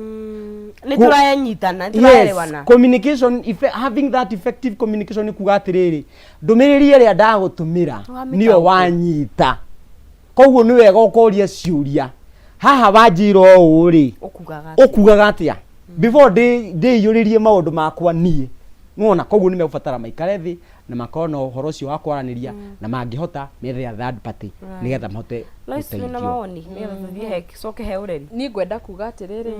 Nĩ tũranyitana, nĩ tũraelewana. Yes, communication, having that effective communication nĩ kuga atĩrĩrĩ, ndũmĩrĩri ĩrĩa ndagũtũmĩra Wamĩtaũkĩrwo. Nĩyo wanyita. Koguo nĩ wega ũkoria ciũria, haha wanjĩra ũũ rĩ, ũkugaga atĩa? Ũkugaga atĩa before ndĩiyũrĩrie maũndũ makwa niĩ nĩwona? Koguo nĩ megũbatara maikare thĩ na makorwo na ũhoro ũcio wa kwaranĩria, na mangĩhota methe a third party nĩgetha mahote Lois, wĩna gũteithio. Mawoni nĩgetha tũthiĩ he coke he ũreri. Niĩ ngwenda kuga atĩrĩrĩ,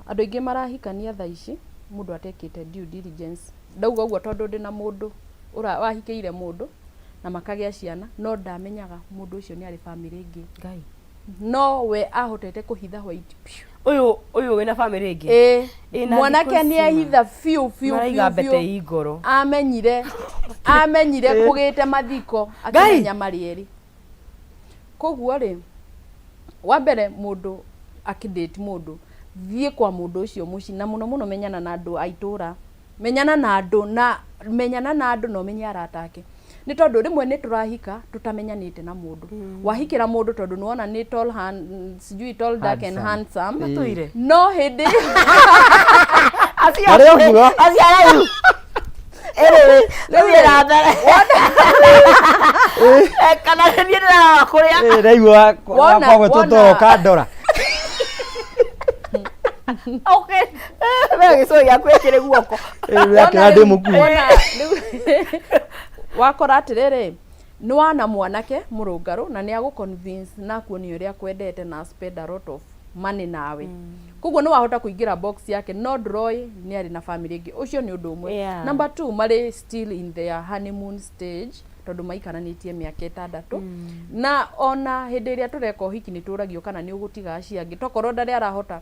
andũ aingĩ marahikania thaa ici mũndũ atekĩte due diligence. Ndauga ũguo tondũ ndĩna mũndũ wahikĩire mũndũ na makagĩa ciana, no ndamenyaga mũndũ ũcio nĩ arĩ bamĩrĩ ĩngĩ. Ngai. No we ahotete kũhitha white piũ. Ũyũ wĩna bamĩrĩ ĩngĩ? Ĩĩ. Ĩ, na mwanake thikũ nĩ ici ehitha biũ biũ. Maraiga biũ mbete biũ. i ngoro. Amenyire kũgĩte mathiko akĩmenya marĩ erĩ. Koguo rĩ, wa mbere, mũndũ akĩdate mũndũ, thiĩ kwa mũndũ ũcio mũciĩ, na mũno mũno menyana na andũ a itũra, menyana na andũ na ũmenye arata ake, nĩ tondũ rĩmwe nĩ tũrahika tũtamenyanĩte na mũndũ. Wahikĩra mũndũ tondũ nĩwona nĩ tall, sijui tall, dark and handsome. Matũire. No hĩndĩ acio Marĩ ũguo. Acio araihu. Anyway, rĩu na mbere. Kana niĩ ndĩrarora kũrĩa. Eh, ndaigua kwagwetwo toro kandora. Okay. We gĩcũrĩ gĩaku ĩkĩrĩ guoko. Akĩra ndĩ mũkuĩ. Wona rĩu wakora atĩrĩrĩ, nĩ wana mwanake mũrũngarũ na nĩ agũ convince na akuonia ũrĩa akwendete na spend a lot of money nawe, koguo nĩ wahota kũingĩra box yake, no ndũroĩ nĩ arĩ na family ĩngĩ. Ũcio nĩ ũndũ ũmwe. Number two, marĩ still in their honeymoon stage tondũ maikaranĩtie mĩaka 6, na ona hĩndĩ ĩrĩa tũreka ũhiki nĩ tũragio kana nĩ ũgũtiga acio angĩ, tokorwo ndarĩ arahota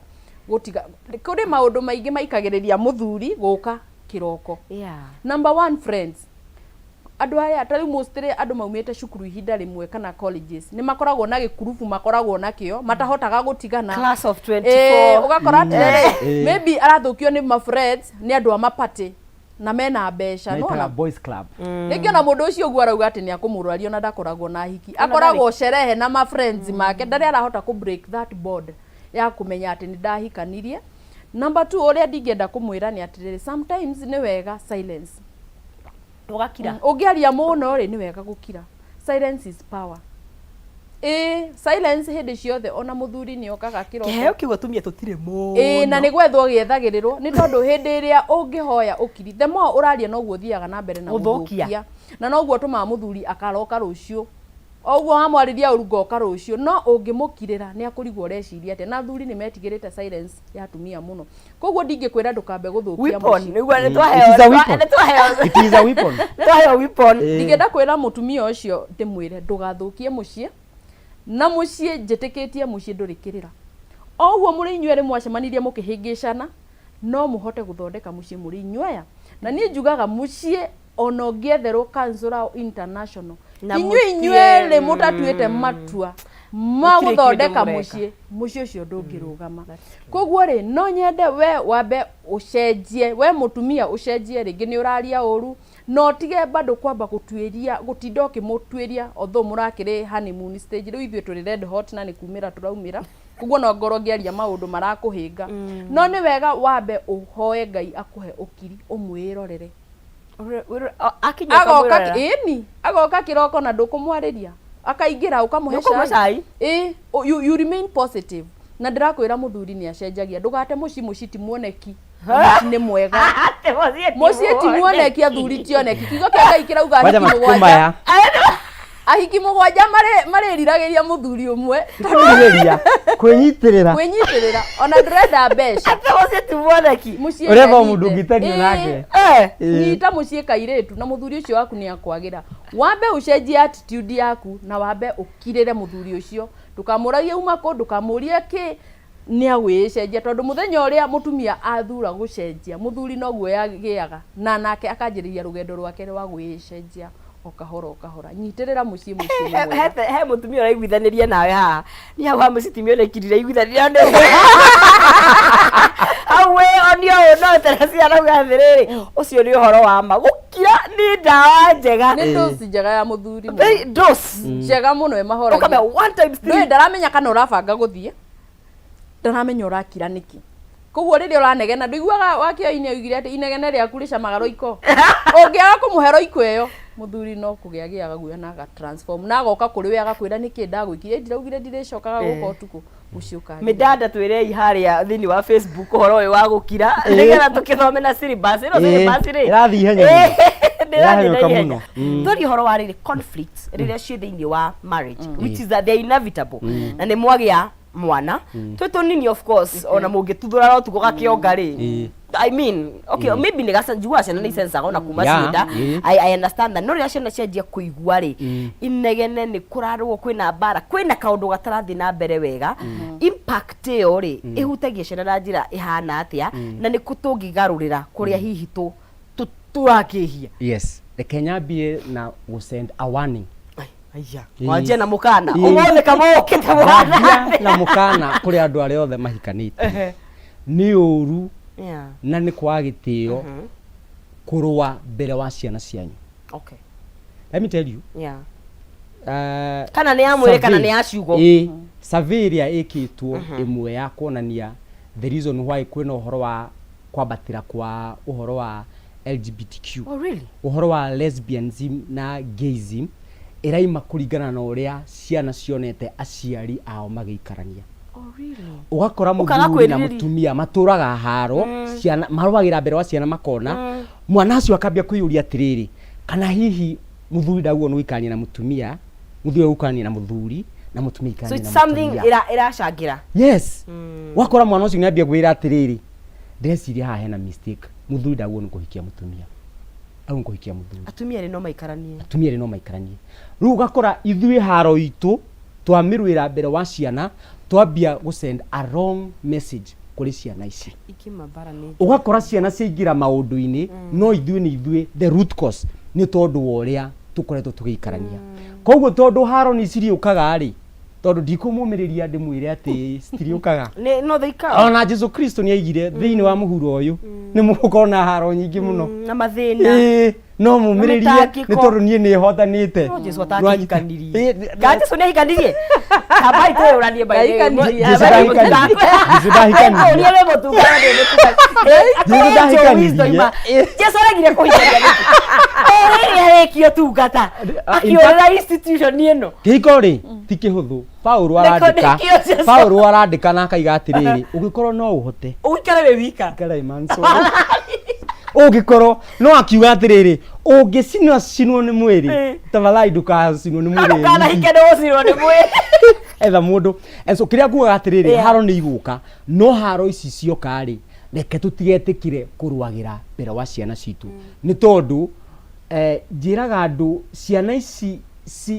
gũtiga. Kũrĩ maũndũ maingĩ maikagĩrĩria mũthuri gũka kĩroko. Number one, friends. Andũ aya ta rĩu mostly andũ maumĩte cukuru ihinda rĩmwe kana colleges nĩ makoragwo na gĩkurubu makoragwo nakĩo matahotaga gũtigana. Class of 24. Ũgakora atĩrĩrĩ, maybe arathũkio nĩ ma friends, nĩ andũ a mapatĩ na mena mbeca. Maitaga nĩwona boys club. Rĩngĩ ona mũndũ ũcio ũguo arauga atĩ nĩ akũmũrwaria, ona ndakoragwo na hiki, akoragwo sherehe na ma friends make, ndarĩ arahota kũ break that bond ya kũmenya atĩ nĩ ndahikanirie. Number two, ũrĩa ndingĩenda kũmwĩra nĩ atĩrĩrĩ, sometimes nĩ wega silence. Ũgakira. Ũngĩaria mũno rĩ, nĩ wega gũkira. Silence is power. Ĩĩ, silence hĩndĩ ciothe. Ona mũthuri nĩ okaga kĩroko. Kĩheo kĩu atumia tũtirĩ mũno. Ĩĩ, na nĩ gwethwo gĩethagĩrĩrwo, nĩ tondũ hĩndĩ ĩrĩa ũngĩhoya ũkiri, the more ũraria noguo ũthiaga na mbere na gũthũkia. Gũthũkia, na noguo ũtũmaga mũthuri akaroka rũciũ. O ũguo wamwarĩria ũru, ngoka rũciũ. No ũngĩmũkirĩra, nĩ akũrigwo ũreciria atĩa. Na athuri nĩ metigĩrĩte silence ya atumia mũno, koguo ndingĩkwĩra ndũkambe gũthũkia Weapon. mũciĩ. Nĩguo nĩ It twaheo. is a weapon. Nĩ twaheo. It is a weapon. Nĩ twaheo weapon. Ndingĩenda kwĩra mũtumia ũcio, ndĩmwĩre ndũgathũkie mũciĩ, na mũciĩ njĩtĩkĩtie mũciĩ ndũrĩ kĩrĩra. O ũguo mũrĩ inyuĩ erĩ mwacemanirie mũkĩhĩngĩcana, no mũhote gũthondeka mũciĩ mũrĩ inyuĩ aya. Na niĩ njugaga mũciĩ ona ũngĩetherwo counselor international, Na inyuĩ mũtie- inyuĩ erĩ mũtatuĩte matua ma Gũtirĩ kĩndũ gũthondeka mũreka. mũciĩ ũcio ndũngĩrũgama. Koguo rĩ, no nyende we wambe ũcenjie, we mũtumia ũcenjie. Rĩngĩ nĩ ũraria ũru, na ũtige bado kwamba gũtuĩria, gũtinda ũkĩmũtuĩria, although mũrakĩrĩ honeymoon stage. Rĩu ithuĩ tũrĩ red hot na nĩ kumĩra tũraumĩra, koguo no ngorwo ngĩaria maũndũ marakũhĩnga, no nĩ wega wambe ũhoe Ngai akũhe ũkiri, ũmwĩrorere. Akinya agoka ũkamwĩrorera. Ĩni, agoka kĩroko na ndũkũmwarĩria, akaingĩra ũkamũhe Nĩũkũmũhe cai? Ĩ, you remain positive, na ndĩrakwĩra mũthuri nĩ acenjagia. Ndũgate mũciĩ, mũciĩ ti muoneki, na mũciĩ nĩ mwega. Atĩ mũciĩ ti Mũciĩ ti muoneki, athuri ti oneki. Kiugo kĩa Ngai kĩrauga Kwanja ahiki matukũ 7 maya ahiki 7 marĩriragĩria mũthuri ũmwe. Kwĩrirĩria, kwĩnyitĩrĩra. Kwĩnyitĩrĩra, ona ndũrenda mbeca. Atĩ mũciĩ ti muoneki. Mũciĩ Ũrenda o nĩ mũndũ anyite. ũngĩtario nake. Nyita mũciĩ kairĩtu, na mũthuri ũcio waku nĩ akwagĩra. Wambe ũcenjie attitude yaku na wambe ũkirĩre mũthuri ũcio. Ndũkamũragie uma kũ, ndũkamũrie kĩ, nĩ agwĩcenjia, tondũ mũthenya ũrĩa mũtumia athura gũcenjia, mũthuri noguo yagĩaga na nake akanjĩrĩria rũgendo rwake rwa gwĩcenjia o kahora o kahora. Nyitĩrĩra mũciĩ, mũciĩ nĩ mwega. He mũtumia ũraiguithanĩria nawe haha, ni hau ha mũcitimia ũrekirire iguithanĩria nĩ hau wĩ onio ũũ, no Teresia arauga atĩrĩrĩ, ũcio nĩ ũhoro wa ma, gũkira nĩ ndawa njega. Nĩ dose njega ya mũthuri mũno. Dose njega mũno ĩmahoragia. Ũkamenya one times Ndũĩ three. Ndaramenya kana ũrabanga gũthiĩ, ndaramenya ũrakira nĩkĩ. Koguo rĩrĩa ũranegena, ndũiguaga wakĩoinĩ oigire atĩ inegene rĩaku rĩcamaga roiko. Ũngĩaga kũmũhe roiko ĩyo, mũthuri no kũgĩa agĩaga guoya na aga transform na agoka kũrĩ we agakwĩra nĩkĩ ndagwĩkire, ndiraugire ndirĩcokaga gũka ũtukũ, mũciĩ ũkagĩra. Mĩdanda, twĩrei harĩa thĩinĩ wa Facebook ũhoro ũyũ wa gũkira, nĩgetha tũkĩthome na syllabus ĩno. Syllabus rĩ Ĩrathiĩ ihenya mũno. Ndĩrathiĩ na Ĩrahanyũka ihenya. mũno. Twarie ũhoro wa rĩrĩ, conflicts rĩrĩa ciĩ thĩinĩ wa marriage, which is that they are inevitable, na nĩ mwagĩa mwana twĩ tũnini, of course, ona mũngĩtuthũra ũtukũ gakĩonga rĩ. I mean, okay, maybe nĩ gaca njiguaga ciana nĩ icencaga ona kuma ciĩnda. I understand that, no rĩrĩa ciana cianjia kũigua rĩ, inegene nĩ kũrarũo, kwĩna mbara, kwĩna kaũndũ gatarathiĩ na mbere wega, impact ĩyo rĩ ĩhutagia ciana na njĩra ĩhana atĩa, na nĩ kũ tũngĩgarũrĩra kũrĩa hihi tũrakĩhia? Yes, reke nyambie na gũ send a warning. Aya, wanjia na mũkana. Ũmũthĩ kama ũkĩte Ndambia mũhana. Na mũkana kũrĩ andũ arĩa othe mahikanĩtie, nĩ ũru na nĩ kwaga gĩtĩo kũrũa mbere wa ciana cianyu. Let me tell you, Kana nĩ ya mwĩrĩ kana nĩ ya ciugo. Ĩ, survey ĩrĩa ĩkĩtwo ĩmwe ya kuonania the reason why kwĩna ũhoro wa kwambatĩra kwa ũhoro wa LGBTQ, Oh, really? Ũhoro wa lesbianism na gayism, ĩraima kũringana na ũrĩa ciana cionete aciari ao magĩikarania. Oh, really? Ũgakora Ũkaga mũthuri na kwĩrirĩria. Mũtumia matũraga haro, ciana marũagĩra mbere wa ciana, makona mwana ũcio akambia kwĩyũria atĩrĩrĩ, kana hihi mũthuri ndaguo nĩ gũikarania na mũtumia, mũthuri gũikarania na mũthuri na mũtumia So aikarania it's na something mũtumia. Ĩracangĩra. Yes, wakora mwana ũcio nĩambia kwĩra atĩrĩrĩ, ndĩreciria haha hena mistake, mũthuri ndaguo nĩ kũhikia mũtumia au nĩ kũhikia mũthuri. Atumia erĩ no maikaranie. Atumia erĩ no maikaranie. Rĩu ũgakora ithuĩ haro itũ twamĩrwĩra mbere wa ciana, twambia gũ send a wrong message kũrĩ ciana ici. Ikima mbara nĩ Ũgakora ciana ciaingĩra maũndũ-inĩ, no ithuĩ nĩ ithuĩ the root cause, nĩ tondũ wa ũrĩa tũkoretwo tũgĩikarania. Koguo tondũ haro nĩ ciriũkaga rĩ, tondũ ndikũmũmĩrĩria ndĩmwĩre atĩ citiriũkaga. Nĩ no they come. Ona Jesu Kristo nĩ aigire thĩinĩ wa mũhuro ũyũ nĩ mũgũkorwo na haro nyingĩ mũno. Na mathĩna. Ĩĩ, no mũmĩrĩrie mĩtangĩko. Nĩ tondũ niĩ nĩ hotanĩte. No Jesu atakĩhikanirie. Kana Jesu nĩ ahikanirie? Kambai twĩyũranie by the way. Ndahikanirie. Jesu ndahikanirie. Jesu ndahikanirie. Ũria wĩ mũtungata, ndĩ mũtungata. Jesu ndahikanirie. Jesu aregire kũhikania nĩkĩ? O rĩrĩ arĩkia ũtungata akĩũrĩra institution ĩno. Kĩhiko rĩ ti kĩhũthũ. Paulo Nĩkĩo arandĩka, nĩkĩo Jesu- Paulo arandĩka na akaiga atĩrĩrĩ, ũngĩkorwo no ũhote ũikare wĩ wika. Ikara Manso. Ũngĩkorwo no akiuga atĩrĩrĩ, ũngĩcinwa cinwo nĩ mwĩrĩ, tafadhali ndũkacinwo nĩ mwĩrĩ wĩ wiki. Ndũkanahike nĩ gũcinwo nĩ mwĩrĩ. Etha mũndũ. And so kĩrĩa ngugaga atĩrĩrĩ, haro nĩ igũka, no haro ici cioka rĩ, reke tũtigetĩkĩre kũrũagĩra mbere wa ciana citũ, nĩ tondũ njĩraga andũ ciana ici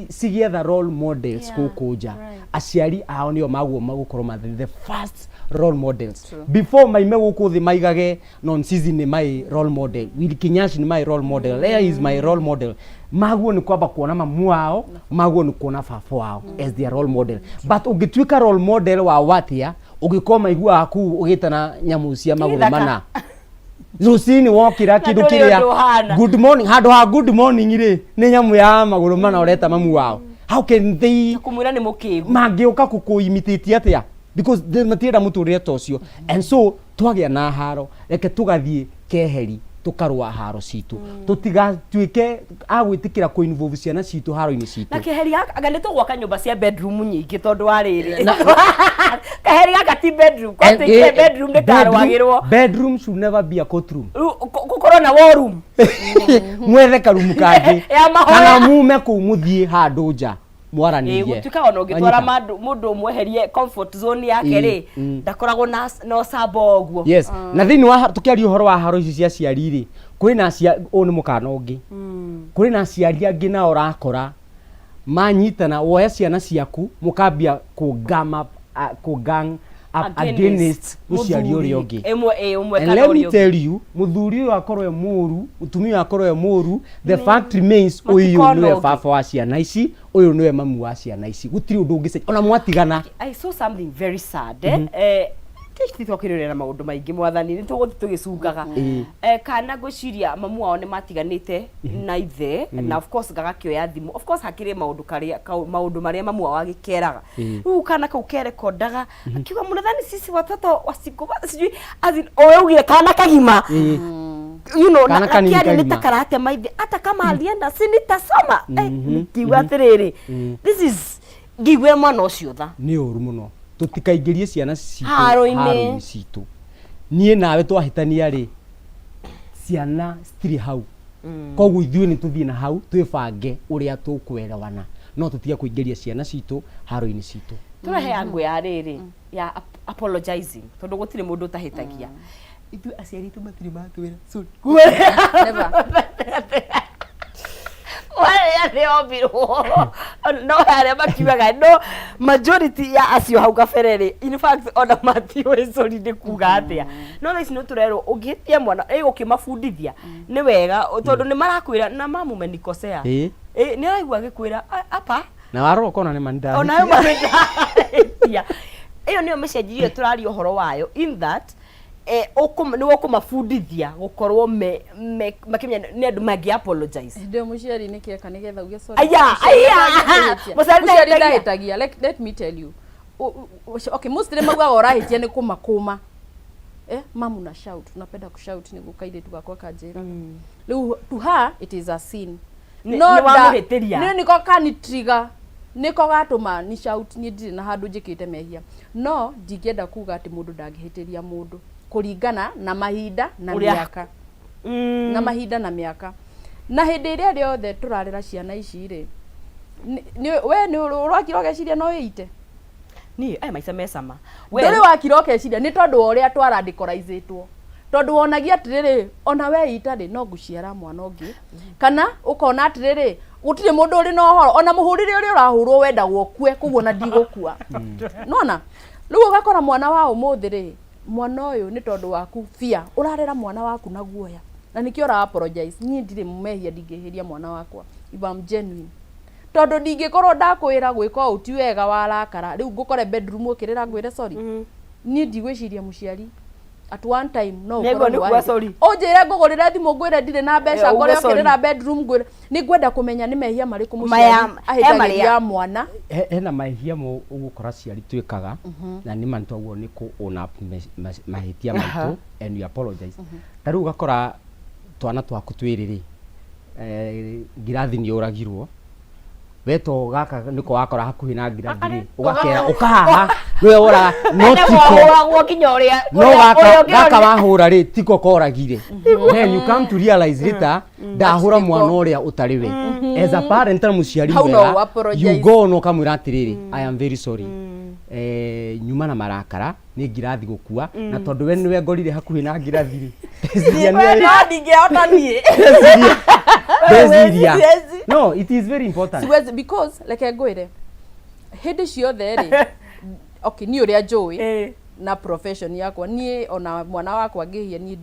cigĩetha role models gũkũ nja, aciari ao nĩo maguo magũkorwo ma the first role models. Before maime gũkũ thĩ maigage Nonsizi nĩ my role model, Will Kinyashi nĩ my role model, Leah is my role model, maguo nĩ kwamba kuona mamu wao, maguo nĩ kuona baba wao as their role model. But ũngĩtuĩka role model wa watia, ũngĩkorwo maiguaga kuu ũgĩtana nyamũ cia magũrũ Gĩthaka. mana rũcinĩ wokĩra kĩndũ ndũrĩ kĩrĩa ũndũ ũhana. Good morning, handũ ha good morning rĩ, nĩ nyamũ ya magũrũ mana ũreta mamu wao. How can they Kũmwĩra nĩ mũkĩgu. Mangĩũka kũkũ imitate atĩa? Because they matirenda mũtũrĩre ta ũcio. And so twagĩa na haro, reke tũgathiĩ keheri tũkarũa haro citũ, tũtigatuĩke a gwĩtĩkĩra kũ involve ciana citũ haro-inĩ citũ. Na keheri gaka, anga nĩ tũgwaka nyũmba cia bedroom nyingĩ, tondũ wa rĩrĩ, kaheri gaka ti bedroom, kwatuĩkire bedroom nĩ karũagĩrwo. Bedroom should never be a courtroom. Rĩu gũkorwo na war room. Mwethe karumu kangĩ Ya mahoya. Kana mume kũu mũthiĩ handũ nja mwaranĩrie. Gũtuĩkaga ona ũngĩtwara Wanyita? Mũndũ ũmweherie comfort zone yake rĩ, ndakoragwo na ũcamba ũguo. Yes, na thĩinĩ wa tũkĩaria ũhoro wa haro ici cia aciari rĩ, kũrĩ na aciari, ũyũ nĩ mũkana ũngĩ, kũrĩ na aciari angĩ nao ũrakora Manyitana, woya ciana ciaku mũkambia kũ gang up, kũ gang up against mũciari ũrĩa ũngĩ. Ĩmwe, ĩ ũmwe And kana let me ũrĩa ũngĩ. tell you, mũthuri ũyũ akorwo e mũru, mũtumia ũyũ akorwo e mũru, the fact remains, ũyũ Matikona nĩwe ũngĩ. baba wa ciana ici, ũyũ nĩwe mamu wa ciana ici. Gũtirĩ ũndũ ũngĩcenjia ona mwatigana. I saw something very sad, eh? Eh, titwakĩrĩrĩa na maũndũ maingĩ, mwathani, nĩ tũgũthiĩ tũgĩcungaga. Eh, kana ngwĩciria mamu wao nĩ matiganĩte na ithe, na of course gagakĩoya thimũ, of course hakĩrĩ maũndũ karĩa maũndũ marĩa mamu wao agĩkeraga. Rĩu kana kau kerekondaga akiuga, "Mnadhani sisi watoto wasingle?" Sijui, as in, o ugire kana kagima, Kana na kanini kĩario nĩ kagima. ta karate maithe, "Hata kama alienda, si nitasoma?" Eh, ngiuga atĩrĩrĩ, this is, ngĩiguĩra mwana ũcio tha. Nĩ ũru mũno. Tũtikaingĩrie ciana citũ haro-inĩ. Haro-inĩ citũ. Niĩ nawe twahĩtania rĩ, ciana citirĩ hau. Koguo ithuĩ nĩ tũthiĩ na hau twĩbange ũrĩa tũkwerewana, no tũtige kũingĩria ciana citũ haro-inĩ citũ. Tũrehe ango ya rĩrĩ ya apologizing, tondũ gũtirĩ mũndũ ũtahĩtagia. Ithuĩ aciari aitũ matirĩ matwĩra sorry. Never. Arĩa nĩ ombirwo no arĩa makiugaga, no majority ya acio hau kabere rĩ, in fact ona matiũĩ sorry nĩ kuga atĩa. No thaa ici nĩ tũrerwo ũngĩhĩtia mwana ĩgũkĩmabundithia nĩ wega, tondũ nĩ marakwĩra na mamu menikosea. Ĩ, nĩ araigua agĩkwĩra, "Apa." Na warora ũkona nĩ ma Onayo nĩndahĩtia. Mahĩtia ĩyo nĩyo mĩcenjirie ĩyo tũraria ũhoro wayo, in that nĩwe ũkũmabundithia gũkorwo me makĩmenya nĩ andũ mangĩ apologize. Hĩndĩ ĩyo mũciari nĩ kĩeka nĩgetha uge sorry. Aya, Mũciari aya, ndangĩhĩtia. mũciari Mũciari ndahĩtagia. ndahĩtagia. Let me tell you. Okay, mostly maugaga ũrahĩtia nĩ kũmakũma. Eh, mamu na shout, unapenda kushout, nĩguo kairĩtu gakwa kanjĩra. Rĩu to her it is a sin. No Nĩ wamũhĩtĩria. Nĩ nĩko kani trigger, nĩko gatũma ni shout. Niĩ ndirĩ na handũ njĩkĩte mehia, no ndingĩenda kuga atĩ mũndũ ndangĩhĩtĩria mũndũ kũringana na mahinda na mĩaka, na mahinda na mĩaka na hĩndĩ ĩrĩa rĩothe tũrarera ciana ici rĩ, we nĩ ũrakira ũgeciria no wĩite? Niĩ aya maica mecama. Ndũrĩ wakira ũkeciria nĩ tondũ wa ũrĩa twaradicalizĩtwo, tondũ wonagia atĩrĩrĩ, ona weita rĩ, no ngũciara mwana ũngĩ, kana ũkona atĩrĩrĩ, gũtirĩ mũndũ ũrĩ na ũhoro, ona mũhũrĩre ũrĩa ũrahũrwo wendagwo ũkue, koguo na ndigũkua nona. Rĩu ũgakora mwana wa ũmũthĩ rĩ, mwana ũyũ nĩ tondũ waku fear, ũrarera mwana waku na guoya, na nĩkĩo ũra apologize. Niĩ ndirĩ mehia ndingĩhĩria mwana wakwa if I'm genuine, tondũ ndingĩkorwo ndakwĩra gwĩka ũũ ti wega, warakara, rĩu ngũkore bedroom ũkĩrĩra ngwĩre sorry. Niĩ ndigwĩciria mũciari at one time no Nĩguo ũkorwo nĩ nĩ kuga wahĩtia. sorry. Ũnjĩre ngũgũrĩre thimũ, ngwĩre ndirĩ na mbeca, Eh, ngore uge sorry. ũkĩrĩra bedroom ngwĩre nĩ ngwenda kũmenya nĩ mehia marĩkũ Maya- mũciari he ahĩtagĩria marĩa. mwana. Hena mahĩtia mo ũgũkora ciari twĩkaga, na nĩ ma nĩtwagwo nĩ kũ own up mahĩtia maitũ and we apologize. Ta rĩu ũgakora twana twaku twĩrĩ rĩ, ngirathi nĩ ũragirwo, we to gaka nĩko wakora hakuhĩ na ngirathi rĩ, ũgakera ũkahaha nĩwe woraga, no tiko wahũragwo nginya ũrĩa no ũrĩa gaka ũngĩ gaka wahũra rĩ, tiko koragire. Then you come to realize later, ndahũra mwana ũrĩa ũtarĩ we. As a parent na mũciari Hau no mwega, ũapologize. you go na ũkamwĩra atĩrĩrĩ, "I am very sorry, nyuma na marakara, nĩ ngirathi gũkua, na tondũ we nĩwe ngorire hakuhĩ na ngirathi rĩ, ndeciria No ndingĩhota niĩ. ndeciria." Siwezi. No, it is very important. Siwezi, because reke ngwĩre, hĩndĩ ciothe rĩ, okay, niĩ ũrĩa njũĩ na profession yakwa, niĩ ona mwana wakwa ngĩhia, niĩ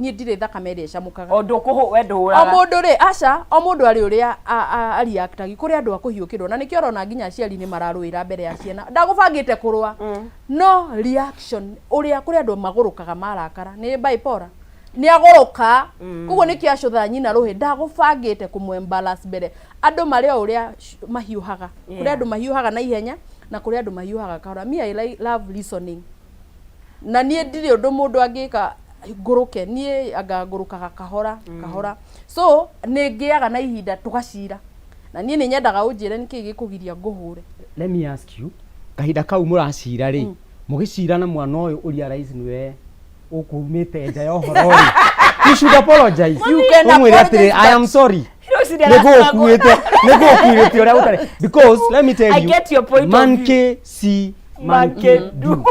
niĩ ndirĩ thakame ĩrĩa ĩcamũkaga. O ndũkũhũ we O ndũhũraga. mũndũ rĩ, aca, o mũndũ arĩ ũrĩa areactagi. Kũrĩ andũ a kũhiũkĩrwo, na nĩkĩo ũrona nginya aciari nĩ mararũĩra mbere ya ciana. Ndagũbangĩte kũrũa, no reaction ũrĩa kũrĩ andũ magũrũkaga marakara, nĩ bipolar, nĩ agũrũka, koguo nĩkĩo acũtha nyina rũhĩ. Ndagũbangĩte kũmũ mbere andũ marĩ o ũrĩa mahiũhaga. Kũrĩ andũ mahiũhaga na ihenya na kũrĩ andũ mahiũhaga kahora. Me, I love listening, na niĩ ndirĩ ũndũ mũndũ angĩka ngũrũke. Niĩ anga ngũrũkaga kahora kahora, so nĩ ngĩaga na ihinda tũgacira, na niĩ nĩ nyendaga ũnjĩre nĩkĩ gĩkũgiria ngũhũre. Let me ask you, kahinda kau mũracira rĩ, mũgĩcira na mwana ũyũ ũrealize nĩwe ũkumĩte nja ya ũhoro rĩ, you should apologize. You can ũmwĩre atĩrĩ, apologize, "I am sorry, Ngwĩciria nĩngũgũkuĩte nĩngũgũkuĩte ũrĩa ũtarĩ," because let me tell I you, get your point of man view. K see man Man K can do.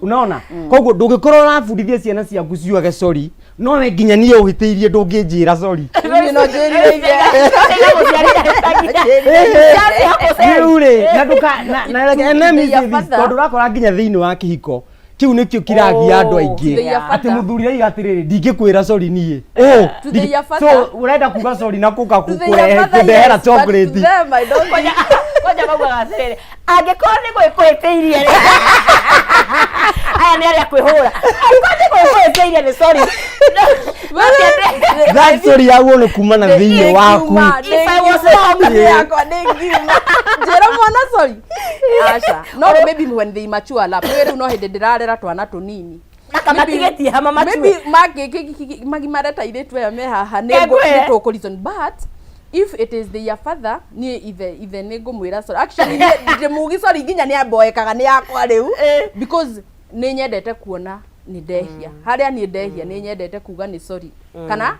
Unaona, koguo ndũngĩkorwo ũrabundithia ciana ciaku ciugage sorry. No we nginya niĩ ũhĩtĩirie ndũngĩnjĩra sorry. Niĩ no njĩrire ithe. Rĩu rĩ, na ndũka na na and let me Their say this, father. tondũ ũrakora nginya thĩinĩ wa kĩhiko kĩu nĩkĩo kĩragia andũ aingĩ Their atĩ father. mũthuri aiga atĩrĩrĩ ndingĩkwĩra sorry niĩ. Oh, To their father. so ũrenda kuga sorry na kũka To their kũrehe father, kũndehera yes, but to chocolate. them, I don't think. Kwanja maugaga atĩrĩrĩ, angĩkorwo nĩ gwĩkũhĩtĩirie rĩ, aya nĩ arĩa kwĩhũra, angĩkorwo nĩ gwĩkũhĩtĩirie nĩ sorry. That sorry yaguo nĩ kuma na thĩinĩ waku. If I was wrong. yakwa ndĩngiuma njĩra mwana sorry aca no maybe when they mature lap rĩu no hĩndĩ ndĩrarera twana tũnini Matigĩtie hama matue. maybe mangĩ magimare ta airĩtu aya me haha nĩ Ngwĩre. nĩ tũkũ reason but if it is their father niĩ ithe ithe nĩ ngũmwĩra sorry actually niĩ ndĩmugi sorry nginya nĩ amboekaga nĩ yakwa rĩu because nĩ nyendete kuona nĩ ndehia harĩa niĩ ndehia nĩ nyendete kuga nĩ sorry kana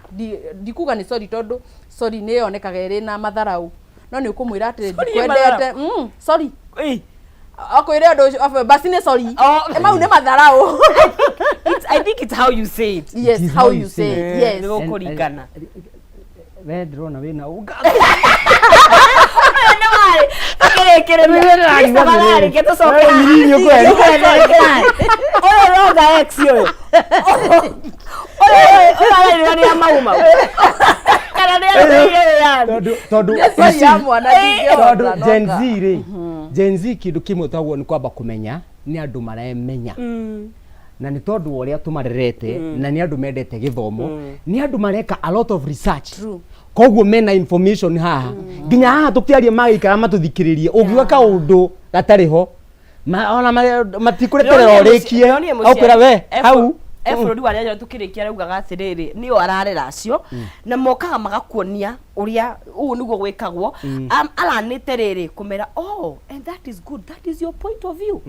ndikuga nĩ sorry tondũ sorry nĩ yonekaga ĩrĩ na matharau no nĩ ũkũmwĩra atĩrĩ Sorry ĩ ndikwendete sorry Ĩ, akwĩre ũndũ ũcio abe, basi nĩ sorry Oh. Eh, mau nĩ matharau I think it's how you say it. yes It is how you say it yes Nĩ gũkũringana. We ndĩrona wĩna ũnga. Nĩ warĩ, tũkĩrĩkĩrĩria. Mr. Malari, reke tũcoke haha. Irini ũkwenda. Ũyũ ronga ex ũyũ. Ũyũ ũyũ arairĩra nĩ a mau mau. Kana nĩ arũmĩrĩire wĩyathi. Tondũ tondũ Sorry ya mwana ndingĩhota, tondũ no Gen nga. Z rĩ, Gen Z kĩndũ kĩmwe twaguo nĩ kwamba kũmenya nĩ andũ maremenya na nĩ tondũ wa ũrĩa tũmarerete na nĩ andũ mendete gĩthomo nĩ andũ mareka a lot of research True. koguo mena information haha nginya haha tũkĩaria magĩikara matũthikĩrĩrie ũngiuga kaũndũ gatarĩ ho ona matikũreterera ũrĩkie akwĩra we hau e bũrũri wa rĩarĩa tũkĩrĩkia raugaga atĩrĩrĩ nĩo ararera acio na mokaga magakuonia ũrĩa ũũ nĩguo gwĩkagwo aranĩte rĩrĩ kũmera oh and that is good that is your point of view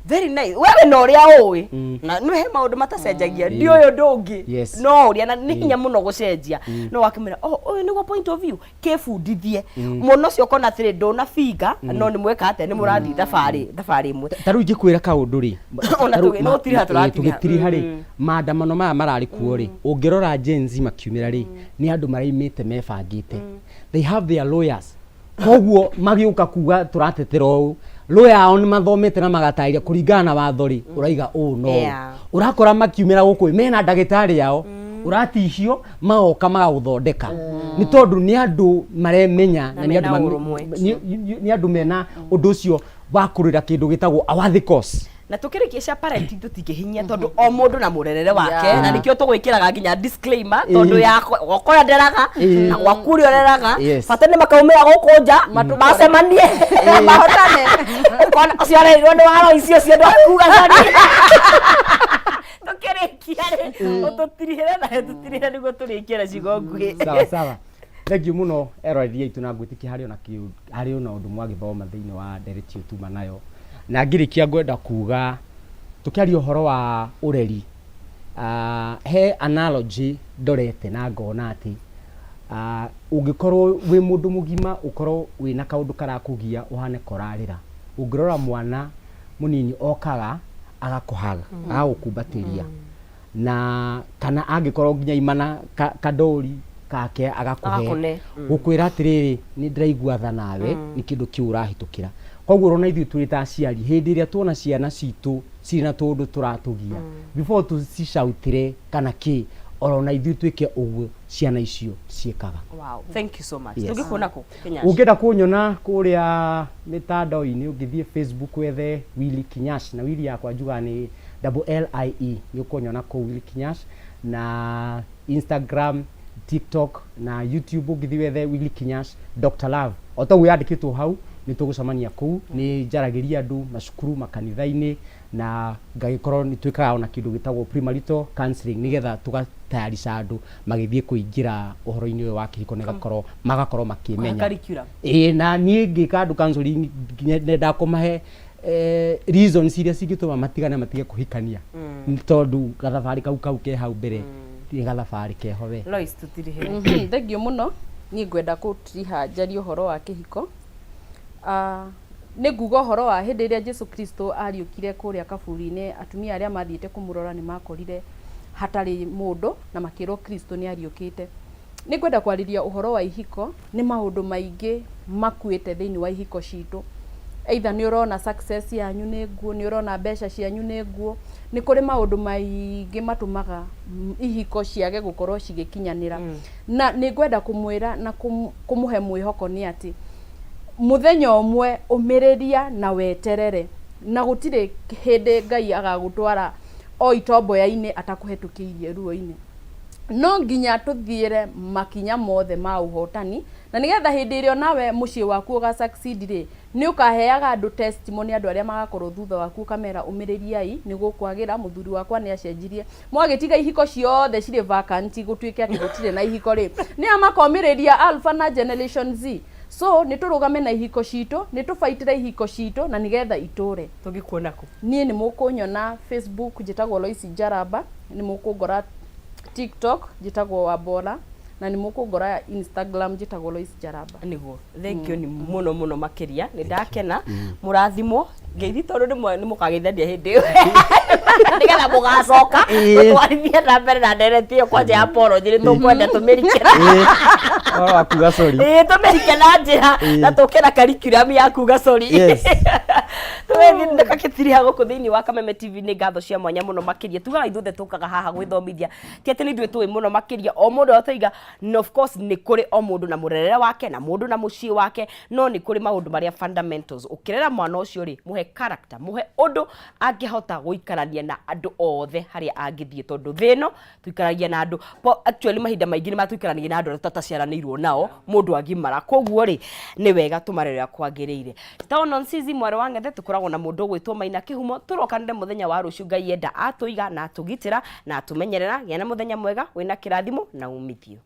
very nice wewe na ũrĩa ũĩ na nĩ he maũndũ matacenjagia ndiũĩ ũndũ ũngĩ Yes. no ũrĩa na nĩ hinya mũno gũcenjia no wakĩmera oh ũyũ nĩguo point of view kĩbundithie mũno ũcio ũkona atĩrĩ ndũnabinga no nĩ mweka atĩa nĩ mũrathiĩ thabarĩ thabarĩ ĩmwe ta rĩu ingĩkwĩra kaũndũ rĩ Ona ta rĩu tũgĩ- no tũtiriha tũratiriha. tũgĩtiriha rĩ maandamano maya mararĩ kuo rĩ ũngĩrora Gen Z makiumĩra rĩ nĩ andũ maraimĩte mebangĩte they have their lawyers koguo magĩũka kuga tũratetera ũũ lawyer ao nĩ mathomete na magatarĩria kũringana na watho rĩ ũraiga ũũ no ũũ. Yeah. ũrakora makiumĩra gũkũ mena ndagĩtarĩ ao ũratihio magoka magagũthondeka nĩ tondũ nĩ andũ maremenya Na na nĩ mena andũ mame- ũrũmwe. nĩ andũ mena ũndũ ũcio wa kũrĩra kĩndũ gĩtagwo awathi course Na tũkĩrĩkia cia parenting tũtingĩhinyia tondũ o mũndũ na mũrerere wake Yeah. na nĩkĩo tũgwĩkĩraga nginya disclaimer tondũ Ĩĩ. yakwa gwakwa ũrĩa nderaga Ĩĩ. na gwaku ũrĩa ũreraga Yes. bata nĩ makaumĩra gũkũ nja macemanie mahotane ũkona ũcio arerirwo nĩ waro icio ũcio ndwakuga sorry tũkĩrĩkia rĩ ũtũtirihĩre na tũtirihĩre nĩguo tũrĩkie na ciugo nguhĩ. Sawa sawa, thank you mũno eroreri aitũ na ngwĩtĩkia harĩ ona harĩ ona ũndũ mwagĩthoma thĩinĩ wa ndereti ĩyo tuma nayo na ngĩrĩkia ngwenda kuga tũkĩaria ũhoro wa ũreri he analogy ndorete na ngona atĩ ũngĩkorwo wĩ mũndũ mũgima ũkorwo wĩna kaũndũ karakũgia ũhane korarĩra ũngĩrora mwana mũnini okaga agakũhaga agagũkumbatĩria na kana angĩkorwo nginya imana kandori kake agakũhe Agakũne. Gũkwĩra atĩrĩrĩ nĩ ndĩraigua tha nawe nĩ kĩndũ kĩu ũrahĩtũkĩra koguo ũrona ithuĩ tũrĩ ta aciari hĩndĩ ĩrĩa tuona ciana citũ cirĩ na tũũndũ tũratũgia before tũcicautĩre kana kĩ orona ithuĩ twĩke ũguo ciana icio ciĩkaga. Wow, thank you so much. Yes. Tũngĩkuona kũ Kenya? Ũngĩenda kũnyona kũrĩa mĩtandao-inĩ ũngĩthiĩ Facebook wethe Willy Kinyash na Willy yakwa njugaga nĩ double L I E nĩ ũkũnyona kũu Willy Kinyash na Instagram, TikTok na YouTube ũngĩthiĩ wethe Willy Kinyash Dr. Love o ta ũguo yandĩkĩtwo hau nĩ tũgũcemania kũu nĩ njaragĩria andũ macukuru makanitha-inĩ na ngagĩkorwo nĩ twĩkaga ona kĩndũ gĩtagwo premarital counseling nĩgetha tũgatayarica andũ magĩthiĩ kũingĩra ũhoro-inĩ ũyũ wa kĩhiko nĩgakorwo magakorwo makĩmenya. Curriculum. Ĩĩ na niĩ ngĩka andũ counseling nginya nendaga kũmahe reasons iria cingĩtũma matigane matige kũhikania nĩ tondũ gathabarĩ kau kau ke hau mbere nĩ gathabarĩ keho we. Lois tũtirihĩre. Thengiũ mũno niĩ ngwenda kũtiriha njarie ũhoro wa kĩhiko. Nĩ nguga ũhoro wa hĩndĩ ĩrĩa Jesu Kristo ariũkire kũrĩa kaburi-inĩ atumia arĩa mathiĩte kũmũrora nĩ makorire Hatarĩ mũndũ na makĩrwo Kristo nĩ ariũkĩte. Nĩ ngwenda kwarĩria ũhoro wa ihiko, nĩ maũndũ maingĩ makuĩte thĩinĩ wa ihiko citũ. Either nĩ ũrona success yanyu nĩ nguũ, nĩ ũrona mbeca cianyu nĩ nguũ, nĩ kũrĩ maũndũ maingĩ matũmaga ihiko ciage gũkorwo cigĩkinyanĩra. Na nĩ ngwenda kũmwĩra na kũmũhe mwĩhoko nĩ atĩ, mũthenya ũmwe ũmĩrĩria na weterere, na gũtirĩ hĩndĩ Ngai agagũtwara o itomboya-inĩ atakũhetũkĩirie ruo-inĩ. No nginya tũthiĩre makinya mothe ma ũhotani, na nĩgetha hĩndĩ ĩrĩa onawe mũciĩ waku ũga succeed rĩ, nĩ ũkaheaga andũ testimony, andũ arĩa magakorwo thutha waku ũkamera ũmĩrĩriai, nĩ gũkwagĩra, mũthuri wakwa nĩ acenjirie. Mwagĩtiga ihiko ciothe cirĩ vacant gũtuĩke atĩ gũtirĩ na ihiko rĩ, nĩa makomĩrĩria Alpha na Generation Z? So nĩ tũrũgame na ihiko citũ, nĩ tũbaitĩre ihiko citũ na nĩgetha itũre. Tũngĩkuona kũ? Niĩ nĩ mũkũnyona Facebook njĩtagwo Loice Njaramba, nĩ mũkũngora TikTok njĩtagwo Wambora, na nĩ mũkũngora Instagram njĩtagwo Loice Njaramba. Nĩguo, thank you nĩ mũno mũno makĩria, nĩ ndakena, mũrathimwo, ngeithi tondũ nĩ mũkageithania hĩndĩ ĩyo nĩgetha mũgacoka tũtwarithie na mbere na ndereti ĩyo kwanja ya apology, nĩ tũkwenda tũmĩrikĩra. Ũhoro wa kuga sorry. Ĩĩ, tũmĩrike na njĩra na tũke na curriculum ya kuga sorry. Ndakakĩtiriha gũkũ thĩinĩ wa Kameme TV. Nĩ ngatho cia mwanya mũno makĩria. Tugaga ithuothe tũkaga haha gwĩthomithia, ti atĩ nĩ ithuĩ tũĩ mũno makĩria o mũndũ ũrĩa tũiga. Of course nĩ kũrĩ o mũndũ na mũrerere wake na mũndũ na mũciĩ wake, no nĩ kũrĩ maũndũ marĩa fundamentals. Ũkĩrera mwana ũcio rĩ, mũhe character, mũhe ũndũ angĩhota gũikarania na andũ othe harĩa angĩthiĩ, tondũ thĩ ĩno tuikaragia na andũ. Actually mahinda maingĩ nĩ matuikaranagia na andũ arĩa tũtaciaranĩirwo nao mũndũ agimara, koguo rĩ, nĩ wega tũmarere ũrĩa kwagĩrĩire. Tao Nonsizi mwarĩ wa Ng'ethe, tũkoragwo na mũndũ ũgwĩtwo Maina Kĩhumo. Tũrokanĩre mũthenya wa rũciũ, Ngai enda atũiga na atũgitĩra na atũmenyerera. Gĩa na mũthenya mwega wĩna kĩrathimo na umithio.